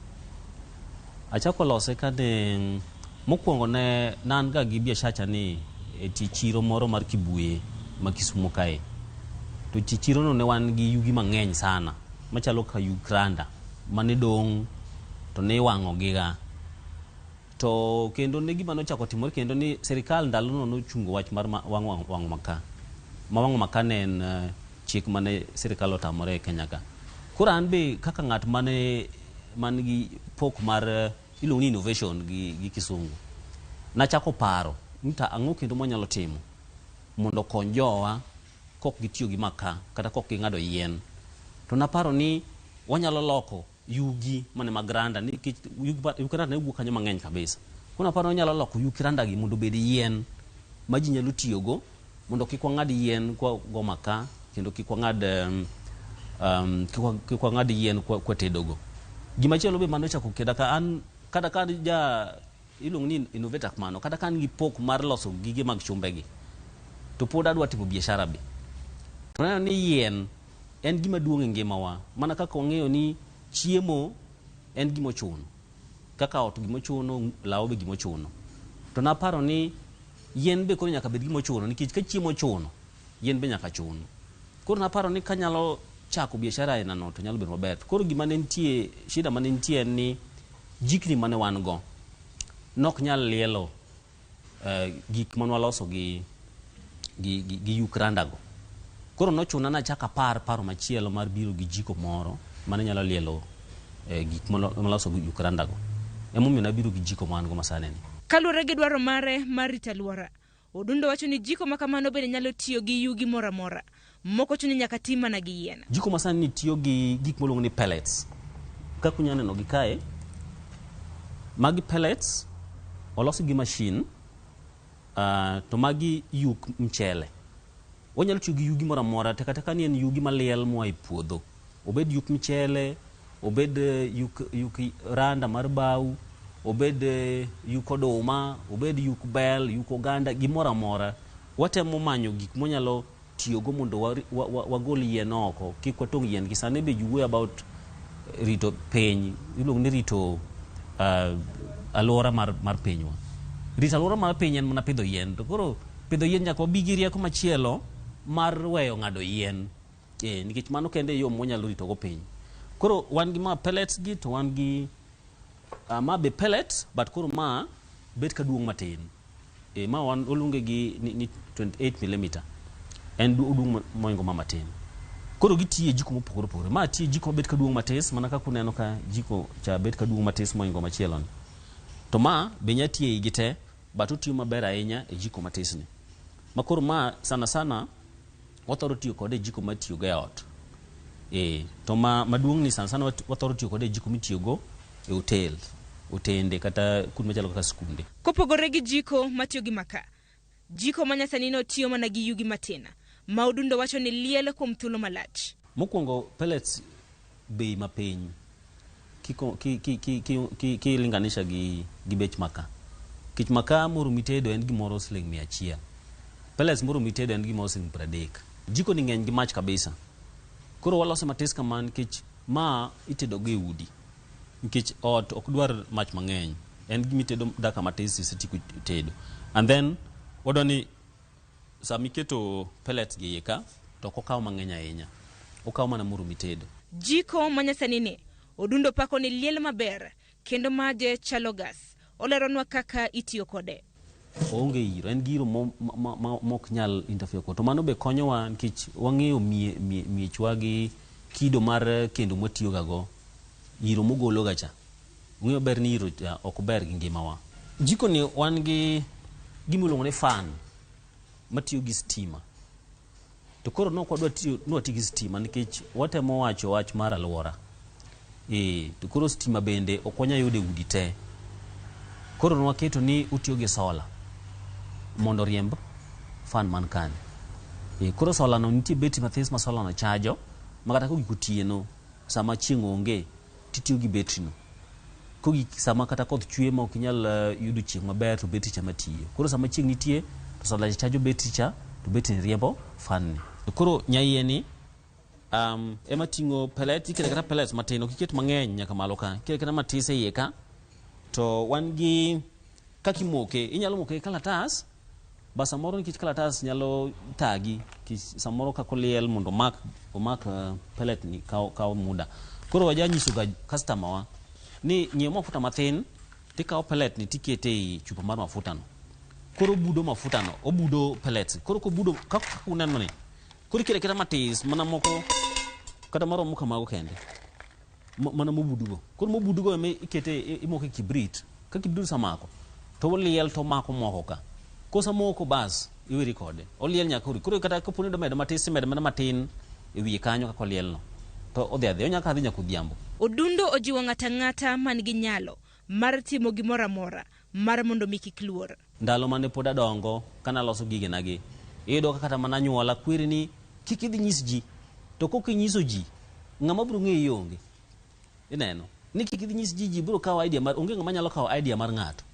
S4: Achako lose kane mokwongo ne an ga gi biashacha ni e tie chiro moro mar Kibuye ma Kisumo kae. To tie chiro no ne wan gi yugi mang'eny sana machalo ka yug randa mane dong' to ne iwang'o giga. To kendo ne gima nochako timore kendo ni sirikal ndalono nochungo wach mar wang'o makaa. Ma wang'o makaa ne en chik mane sirikal otamore e Kenya ka. Koro an be kaka ng'at mane man gi pok mar iluongo ni innovation gi kisungu. Nachako paro ni to ang'o kendo mwanyalo timo mondo okony jowa kok gitiyo gi makaa kata kok ging'ado yien. To naparo ni wanyalo loko yugi mane mag randa nikech yug randa ne wuok kanyo mang'eny kabisa. Koro naparo ni wanyalo loko yug randa gi mondo obed yien ma ji nyalo tiyogo mondo kik wang'ad yien kwa go makaa kendo kik wang'ad kik wang'ad yien kwa tedogo. Gimachielo be manochako keda ka an kata ka ja iluongo ni innovator kamano kata ka an gi pok mar loso gige mag chumbegi to pod adwa timo biashara be. To aneno ni yien en gima duong' e ngimawa mana kaka wang'eyo ni chiemo en gima ochuno kaka ot gima ochuno, law be gima ochuno. To naparo ni yien be koro nyaka bed gima ochuno nikech ka chiemo ochuno, yien be nyaka chun. Koro naparo ni kanyalo chako biashara aina no to nyalo bedo maber. Koro gima ne nitie, shida mane nitie en ni jikni mane wan go nok nyal lielo gik mane waloso gi yuk randa go. Koro nochuna nachak apar paro machielo mar biro gi jiko moro mane nyalo lielo gik maloso gi yuk randa go. Emomiyo nabiro gi jiko ma an go masani ni.
S19: Kaluwore gi dwaro mare mar rito alwora, Odundo wacho ni jiko ma kamano bende nyalo tiyo gi yugi moro amora. Moko chuno nyaka ti mana gi yien.
S4: Jiko masani ni tiyo gi gik miluongo ni pellets. Kaka unyalo neno gi kae, magi pellets olos gi machine, to magi yuk mchele. Wanyalo tiyo gi yugi moro amora, tek ateka ni en yugi maliel moa e puodho. Obed yuk mchele, obed yuk randa mar bau, obed yuk oduma, obed yuk bel, yuk oganda, gimoro amora. Watemo manyo gik mwanyalo tiyogo mondo wagol yien oko, kik watong' yien gi. Sani be ji wuoyo about rito piny, iluongo ni rito alwora mar pinywa. Rito alwora mar piny en mana pidho yien. To koro pidho yien nyaka wabi gi rieko machielo mar weyo ng'ado yien. Nikech mano kende e yo mwanyalo ritogo piny. Koro wan gi ma pellets gi to wan gi ma be pellets, but koro ma bet ka duong' matin. Ma wan oluonge gi ni 28 millimeter. En oduong' moingo ma matin. Koro gitiyo e jiko mopogore opogore. Ma tiyo e jiko mabet ka duong' matis, mana kaka uneno ka jiko cha bet ka duong' matis moingo machielo ni. To ma be nya tiyo e igi te, but otiyo maber ahinya e jiko matis ni. Ma koro ma sana sana wathoro tiyo kode e jiko matiyogo e ot. To ma maduong' ni sana sana wathoro tiyo kode e jiko mitiyogo e hotel, otende kata kuonde machalo kaka skunde.
S19: Kopogore gi jiko matiyo gi makaa, jiko ma nyasani no tiyo mana gi yugi matin, ma Odundo wacho ni liel kuom thuolo malach.
S4: Mokwongo pellets bei mapiny kilinganisha gi bech makaa. Nikech makaa moromi tedo en gimoro siling 100. Pellets moromi tedo en gimoro siling 30. Jiko ni ng'eny gi mach kabisa. Koro walose matis kama nikech ma itedo go e udi. Nikech ot ok dwar mach mang'eny. En gima itedo dakika matis isetieko tedo. And then wadwa ni sama iketo pellets gi iye ka to ok okaw mang'eny ahinya. Okaw mana moromi tedo.
S19: Jiko manyasani ni Odundo pako ni liel maber kendo maje chalo gas. Oleronwa kaka itiyo kode.
S4: Oonge iro, en gi iro mok nyal interfere kod. To mano be konyowa nikech wang'eyo miechwa gi kido mar kendo mwatiyoga go, iro mogologa cha. Ung'eyo ber ni iro cha ok ber gi ngimawa. Jiko ni wan gi gima iluongo ni fan matiyo gi stima. To koro ne ok wadwa tiyo ni wati gi stima nikech watemo wacho wach mar alwora. To koro stima bende ok wanyal yudo e udi te. Koro nwaketo ni otiyo gi sola mondo oriemb fan man kani. Koro sola no nitie betri mathis ma sola no chajo ma kata kogik otieno sama chieng' onge titiyo gi betri no. Kogik sama kata koth chwe ma ok inyal yudo chieng' maber to betri cha matiyo. Koro sama chieng' nitie to sola cha chajo betri cha to betri ni riembo fan ni. Koro nyaiye ni ema ting'o pellet, ikete kata pellets matin, ok iket mang'eny nyaka malo ka, ikete kata matis e iye ka. To wan gi kaka imoke, inyalo moke gi kalatas, ba samoro nikech kalatas nyalo thagi, nikech samoro kaka oliel mondo omak pellet ni kawo muda. Koro wajanyiso ga customer wa ni nyiew mafuta mathin tikawo pellet ni tikete ei chupa mar mafuta no. Koro obudo mafuta no, obudo pellets. Koro kobudo kaka uneno ni, koro ikete aketa matis mana moko kata maromo kamago kende. Mana mobudugo. Koro mobudugo ema ikete imoke kibrit. Ka kibrit osemako to oliel to omako moko ka. Kosemoko bas iweri kode. Oliel nyaka ori. Koro kata kapo ni idwa medo matis imedo mana matin e wiye kanyo kaka oliel no. To odhi adhiya, onyalo kadhi nyaka odhiambo.
S19: Odundo ojiwo ng'ato ang'ata man gi nyalo mar timo gimoro amora mar mondo mi kik luor.
S4: Ndalo mane pod adongo kana loso gigena gi, iyudo ka kata mana anyuola kweri ni kik idhi nyis ji. To kok inyiso ji, ng'ama biro ng'eyi onge. Ineno? Ni kik idhi nyis ji, ji biro kawo idea mar, onge ng'ama nyalo kawo idea mar ng'ato.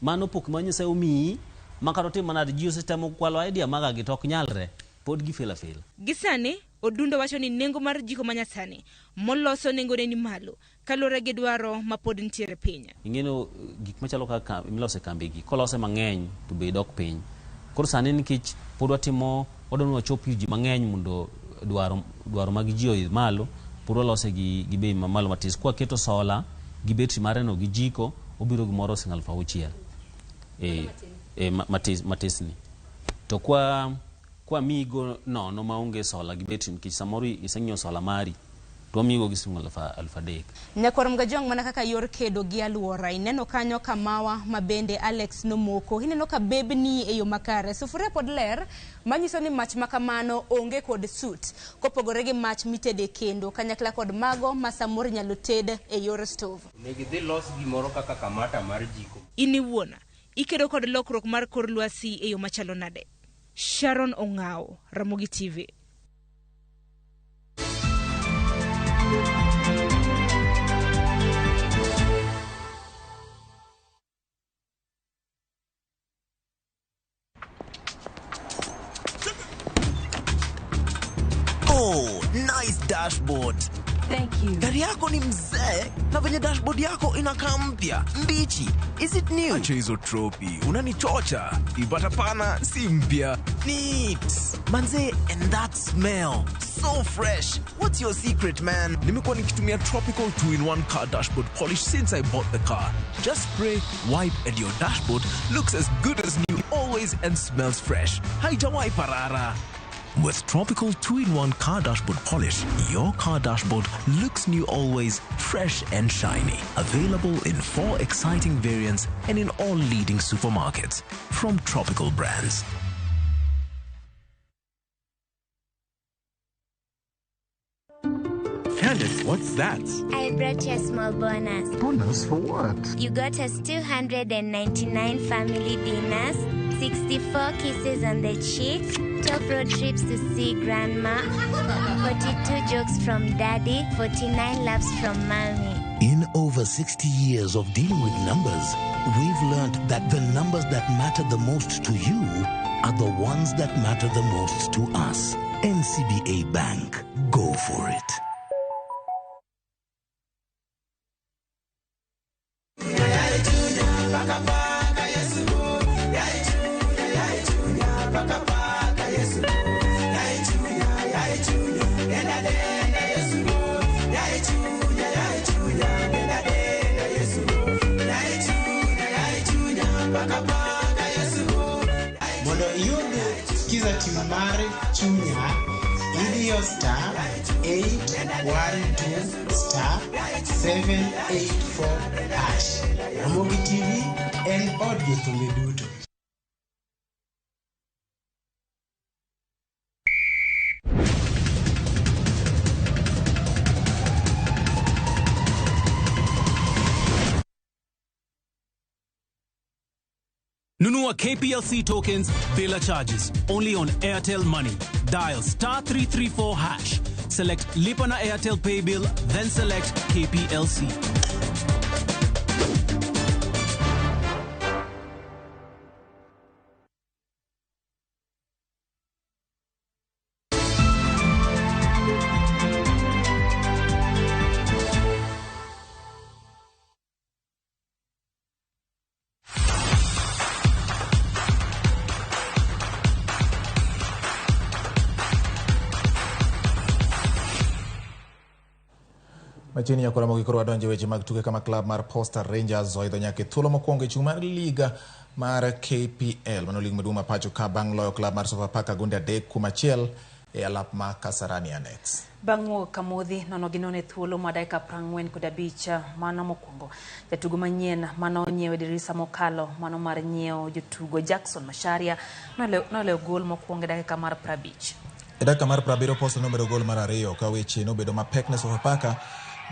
S4: Mano pok ma Nyasaye omiyi, ma kata otim manade, ji osetemo kwalo idea maga gi to ok nyalre, pod gifel afela.
S19: Gi sani, Odundo wacho ni nengo mar jiko manyasani moloso nengone ni malo kaluwore gi dwaro ma pod nitiere piny.
S4: Ing'eno gik machalo kaka miloso e kambi gi, kolose mang'eny to bei dok piny. Koro sani nikech pod watimo, wadwa ni wachop ir ji mang'eny mondo dwaro mag ji oidh malo, pod walose gi bei mamalo matis. Kwaketo sola gi betri mare no gi jiko, obiro gimoro siling alufu auchiel. Matis ni. To kwa migo nono maonge sola gi betri, nikech samoro iseng'iewo sola mari, to wamigo gi siling alufu adek.
S19: Nyakwar Mgajwang', mana kaka yor kedo gi alwora, ineno kanyo kamawa ma bende Alex nomoko, ineno ka bebni e yo makare, sufuria pod ler, manyiso ni mach makamano onge kod sut, kopogore gi mach mitede kendo, kanyakla kod mago ma samoro inyalo ted e yor stove.
S5: Onego idhi los gimoro kaka kamata mar jiko.
S19: In iwuon, ikedo kod lokruok mar kor lwasi e yo machalo nade? Sharon Ong'ao, Ramogi TV.
S6: Oh, nice dashboard.
S7: Thank you.
S6: Gari yako ni mzee na venye dashboard yako inakaa mpya, mbichi. Is it new?
S23: Acha hizo tropi, unanichocha. Ipata pana si mpya.
S6: Neat. Manze, and that smell. So fresh. What's your secret, man?
S23: Nimekuwa nikitumia Tropical 2-in-1 car dashboard polish since I bought the car. Just spray, wipe and your dashboard looks as good as new always and smells fresh. Haijawahi parara. With Tropical 2-in-1 car dashboard polish, your car dashboard looks new always, fresh and shiny. Available in 4 exciting variants and in all leading supermarkets. From Tropical Brands.
S24: Candice, what's that?
S25: I brought you a small bonus.
S24: Bonus for what?
S25: You got us 299 family dinners, 64 kisses on the cheek, 12 road trips to see grandma, 42 jokes from daddy, 49 laughs from mommy.
S26: In over 60 years of dealing with numbers, we've learned that the numbers that matter the most to you are the ones that matter the most to us. NCBA Bank. Go for it.
S3: Mondo iyud Skiza tune mar Chunya, idiyo *812 *784#. Ramogi TV en od jothumbe duto.
S8: Nunua KPLC tokens bila charges only on Airtel Money. Dial *334 hash. Select Lipa na Airtel Pay Bill, then select KPLC.
S1: Machiegni nyaka Ramogi koro wadonjo e weche mag tuke kama klab mar Posta Rangers oidho nyaka e thuolo mokwongo e chung' mar liga mar KPL mano lig maduong' ma pacho ka bang' loyo klab mar Sofapaka gonde 3-1 e alap ma Kasarani Annex.
S2: Bang' wuok Kamodhi nono gi nono e thuolo mar dakika 45 mano mokwongo. Jatugo manyien mano onyiew e dirisa mokalo mano mar nyiewo jotugo Jackson Macharia nolewo gol mokwongo e dakika mar 50.
S1: E dakika mar 70 Posta nomedo gol mar 2 ka weche nobedo mapek ne Sofapaka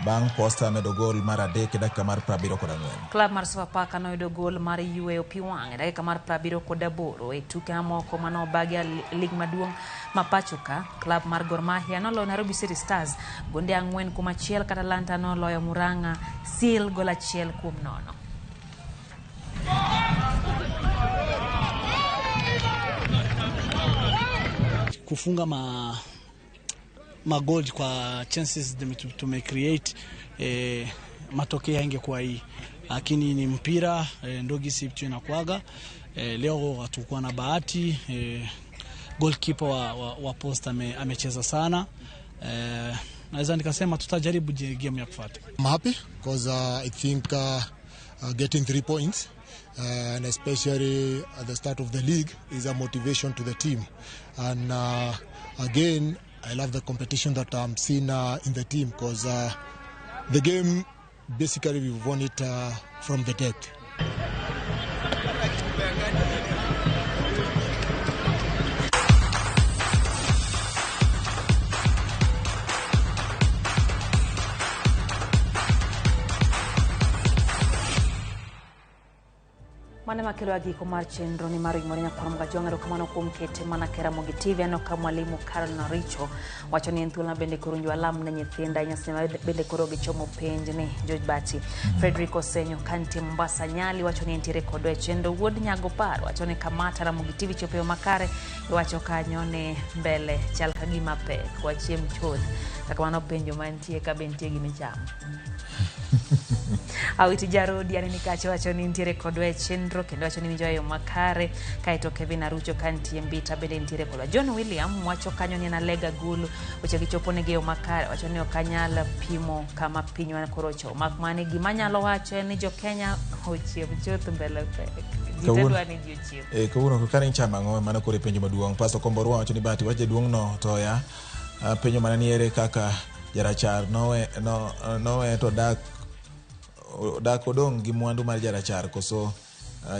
S1: bang' Posta medo gol mar 3 e dakika mar 74.
S2: Klab mar Sofapaka noyudo gol mar yweyo pi wang' e dakika mar 78 e tuke mamoko mano obagi e lig maduong' ma pacho ka. Klab mar Gor Mahia noloyo Nairobi City Stars gonde 4-1 kata Atalanta noloyo Murang'a Seal gol 1-0.
S9: Kufunga magoli kwa chances tume create, matokeo yangekuwa hii, lakini ni mpira, ndio gisi vitu inakuaga. Leo hatukuwa na bahati, goalkeeper wa Posta amecheza sana. Naweza nikasema tutajaribu game ya kufuata.
S11: I'm happy because I think getting 3 points and especially at the start of the league is a motivation to the team, and again I love the competition that I'm seeing in the team because the game basically we've won it from the depth.
S2: Mane makelo giko mar chenro ni mar Imore Nyakwar Mgajwang'. Erokamano kuom kete mana ke Ramogi TV. Aneno ka mwalimu Carol Noricho wacho ni en thuolo bende koro winjo alam ne nyithinda nyasi bende koro gichomo penj ni George Bati. Frederick Osenyo kantie Mombasa Nyali wacho ni entiere kodwa e chenro. Wuod Nyago Par wacho ni kamata Ramogi TV chopo e makare. Iwacho kanyo ni mbele chal ka gima pek wachiem chuth. Kata kamano penjo mantie ka be nitie gimichamo. Awiti Jarodi aneni kacho wacho ni nitiere kodwa e chenro kendo wacho ni winjo e yo makare. Kaeto Kevin Arucho kantie Mbita bende nitiere kodwa. John William wacho kanyo ni en alega gulu weche gichopo negi e yo makare. Wacho ni ok anyal pimo kama pinywa koro ochomo. Mak mana gima anyalo wacho en ni jo Kenya ochiem chuth mbele pek. Ji te dwa ni ji ochiem.
S1: Kawuono kane ichamo ang'o mano koro e penjo maduong'. Pastor Komborwa wacho ni Bahati wach jaduong' no to ya penjo mana ni ere kaka jarachar nowe to dak odong' gi mwandu mar jarachar koso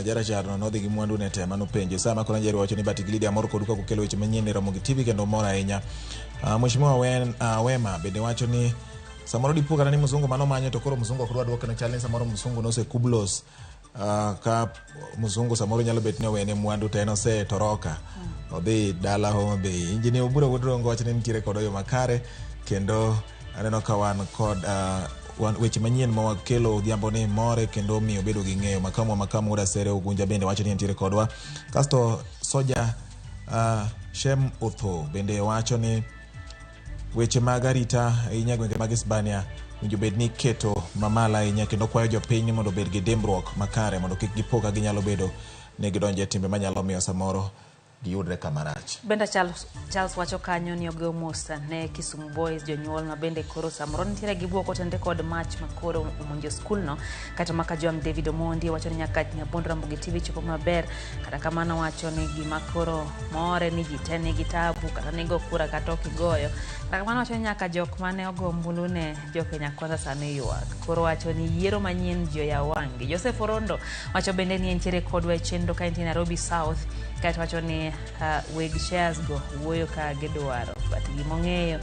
S1: jarachar no nodhi gi mwandu ne te mano penjo. Sama koro Njeri wacho ni Bahati Gilidi amor kodu kaka ukelo weche manyien e Ramogi TV kendo mor ahinya. Mheshimiwa Wema bende wacho ni samoro dipo kata ni mzungu mano manyo to koro mzungu ok dwa duoke no chal ni samoro mzungu nosekublos ka mzungu samoro nyalo bet ni owene mwandu to en osetoroka odhi dala Homa Bay. Injinia Obura Wuod Rongo wacho ni nitiere kod oyo makare kendo aneno ka wan kod weche manyien ma wakelo odhiambo ni more kendo miyo bedo gi ng'eyo. Makamu Wuod Asere Ugunja bende wacho ni nitiere kodwa. Kasto Soja Shem Otho bende wacho ni Weche mag arita ahinya gwenge mag Hispania owinjo bed ni keto mamalo ahinya kendo kwayo jopiny ni mondo obed gi dimbruok makare mondo kik gipo ka ginyalo bedo ni gidonjo e timbe manyalo miyo samoro giyudre kama rach.
S2: Benda Charles wacho kanyo ni ogo mos ne Kisumu Boys jonyuol ma bende koro samoro nitiere gi bwok otende kod mach ma koro omonjo skulno. Kata maka Joam David Omondi wacho ni nyaka Nyabondo Ramogi TV chopo maber. Kata kamano wacho ni gima koro more ni ji te nigi tabu kata nigo kura kata ok igoyo. Kata kamano wacho ni nyaka jok mane ogo ombulu ne jo Kenya Kwanza sani ywak. Koro wacho ni yiero manyien ji oyaw wang'gi. Joseph Orondo wacho bende ni entiere kodwa e chenro ka entie Nairobi South. Kaeto wacho ni weg shares go wuoyo ka gidwaro but gimong'eyo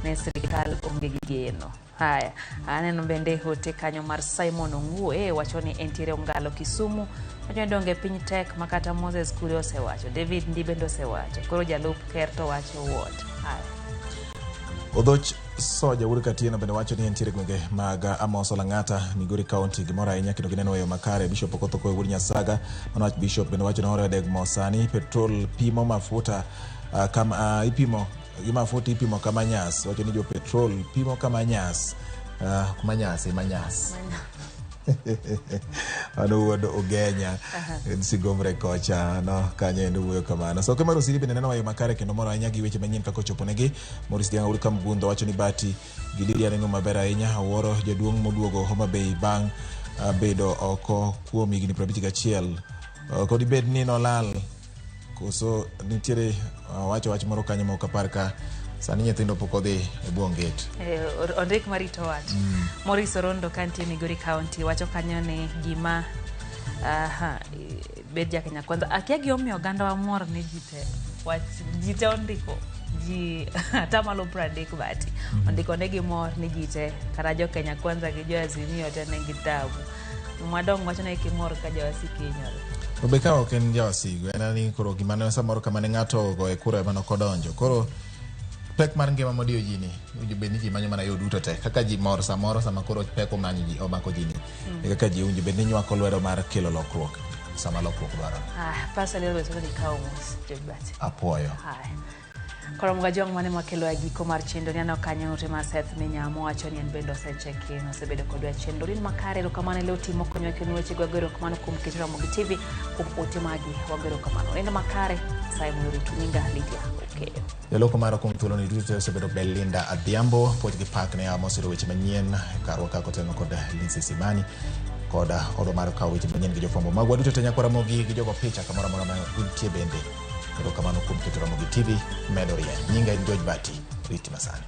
S2: ne sirikal onge gi geno. Haya, aneno bende ote kanyo mar Simon Ong'ue wacho ni entiere Ongalo Kisumu. Wacho ni donge piny tek ma kata Moses Kuria osewacho, David Ndii bende osewacho. Koro jalup ker to wacho what? Haya.
S1: Odhoch Soja Wuod Katieno bende wacho ni entiere gwenge mag Amoso Lang'ata, Migori County, gimoro ahinya kendo gineno weyo makare. Bishop Okoth Okoye Wuod Nyasaga, mano wach Bishop bende wacho ni ore deg mo sani petrol pimo mafuta kama ipimo gi mafuta ipimo kama nyas. Wacho ni jo petrol pimo kama nyas, kuma nyas ema nyas. Mano wuod Ugenya Sigomre kocha no kanyo endo wuoyo kamano. So Kemaro Osiri bende neno wayo makare kendo moro ahinya gi weche manyien kaka ochoponegi. Maurice Dianga Wuod Kamgundho wacho ni Bati gi Lydia neno maber ahinya. Awuoro jaduong' moduogo Homa Bay bang' bedo oko kuom higni 51. Kod ibed ni nolal koso nitiere wacho wach moro kanyo ma ok apar ka sani nyithindo pok odhi e bwo onget.
S2: Ondik marito wach. Maurice Orondo kantie Migori County wacho kanyo ni gima bed ja Kenya Kwanza. Akia gimomiyo oganda wa mor ni ji te wach ji te ondiko ji atamalo 30 bati ondiko ne gimor ni ji te kata jo Kenya Kwanza gi jo Azimio te nigi tabu. Madongo wacho ni kimor ka jawasiki hinyore.
S1: To be ka ok en jawasigu en ni koro gima ne samoro kama ne ng'ato ogoye kura ema ne ok odonjo. Koro pek mar ngima modiyo ji ni owinjo bed ni ji manyo mana yo duto te kaka ji mor samoro sama koro pek omanyo ji omako ji ni e kaka ji owinjo bed ni nywako lwedo mar kelo lokruok sama lokruok dwarore.
S2: Pastor Elizabeth wacho ni kawo mos Jobati.
S1: Apuoyo.
S2: Haya. Koro Mgajwang' mane mwakelo e giko mar chenro ni aneno kanyo ote mar Seth Minyamo wacho ni en bende osecheck-in osebedo kodwa e chenro. Rin makare erokamano e leo timo konyowa kendo weche go erokamano kuom keto Ramogi TV kuom ote magi wago erokamano. Nindo makare Simon Oritu nyinga Lydia Okeyo.
S1: Jaloko mara kuom thuolo ni duto osebedo Belinda Adhiambo puoch gi pak ne mosiro weche manyien karwa kaka oteno kod Lindsay Simani kod odwa mar kawo weche manyien gi jofwambo magwa duto te nyakwa Ramogi gi jogo picha kamoro amora ma untie bende. Erokamano kuom keto Ramogi TV medo rieny. Nyinga en George Bati, rit masani.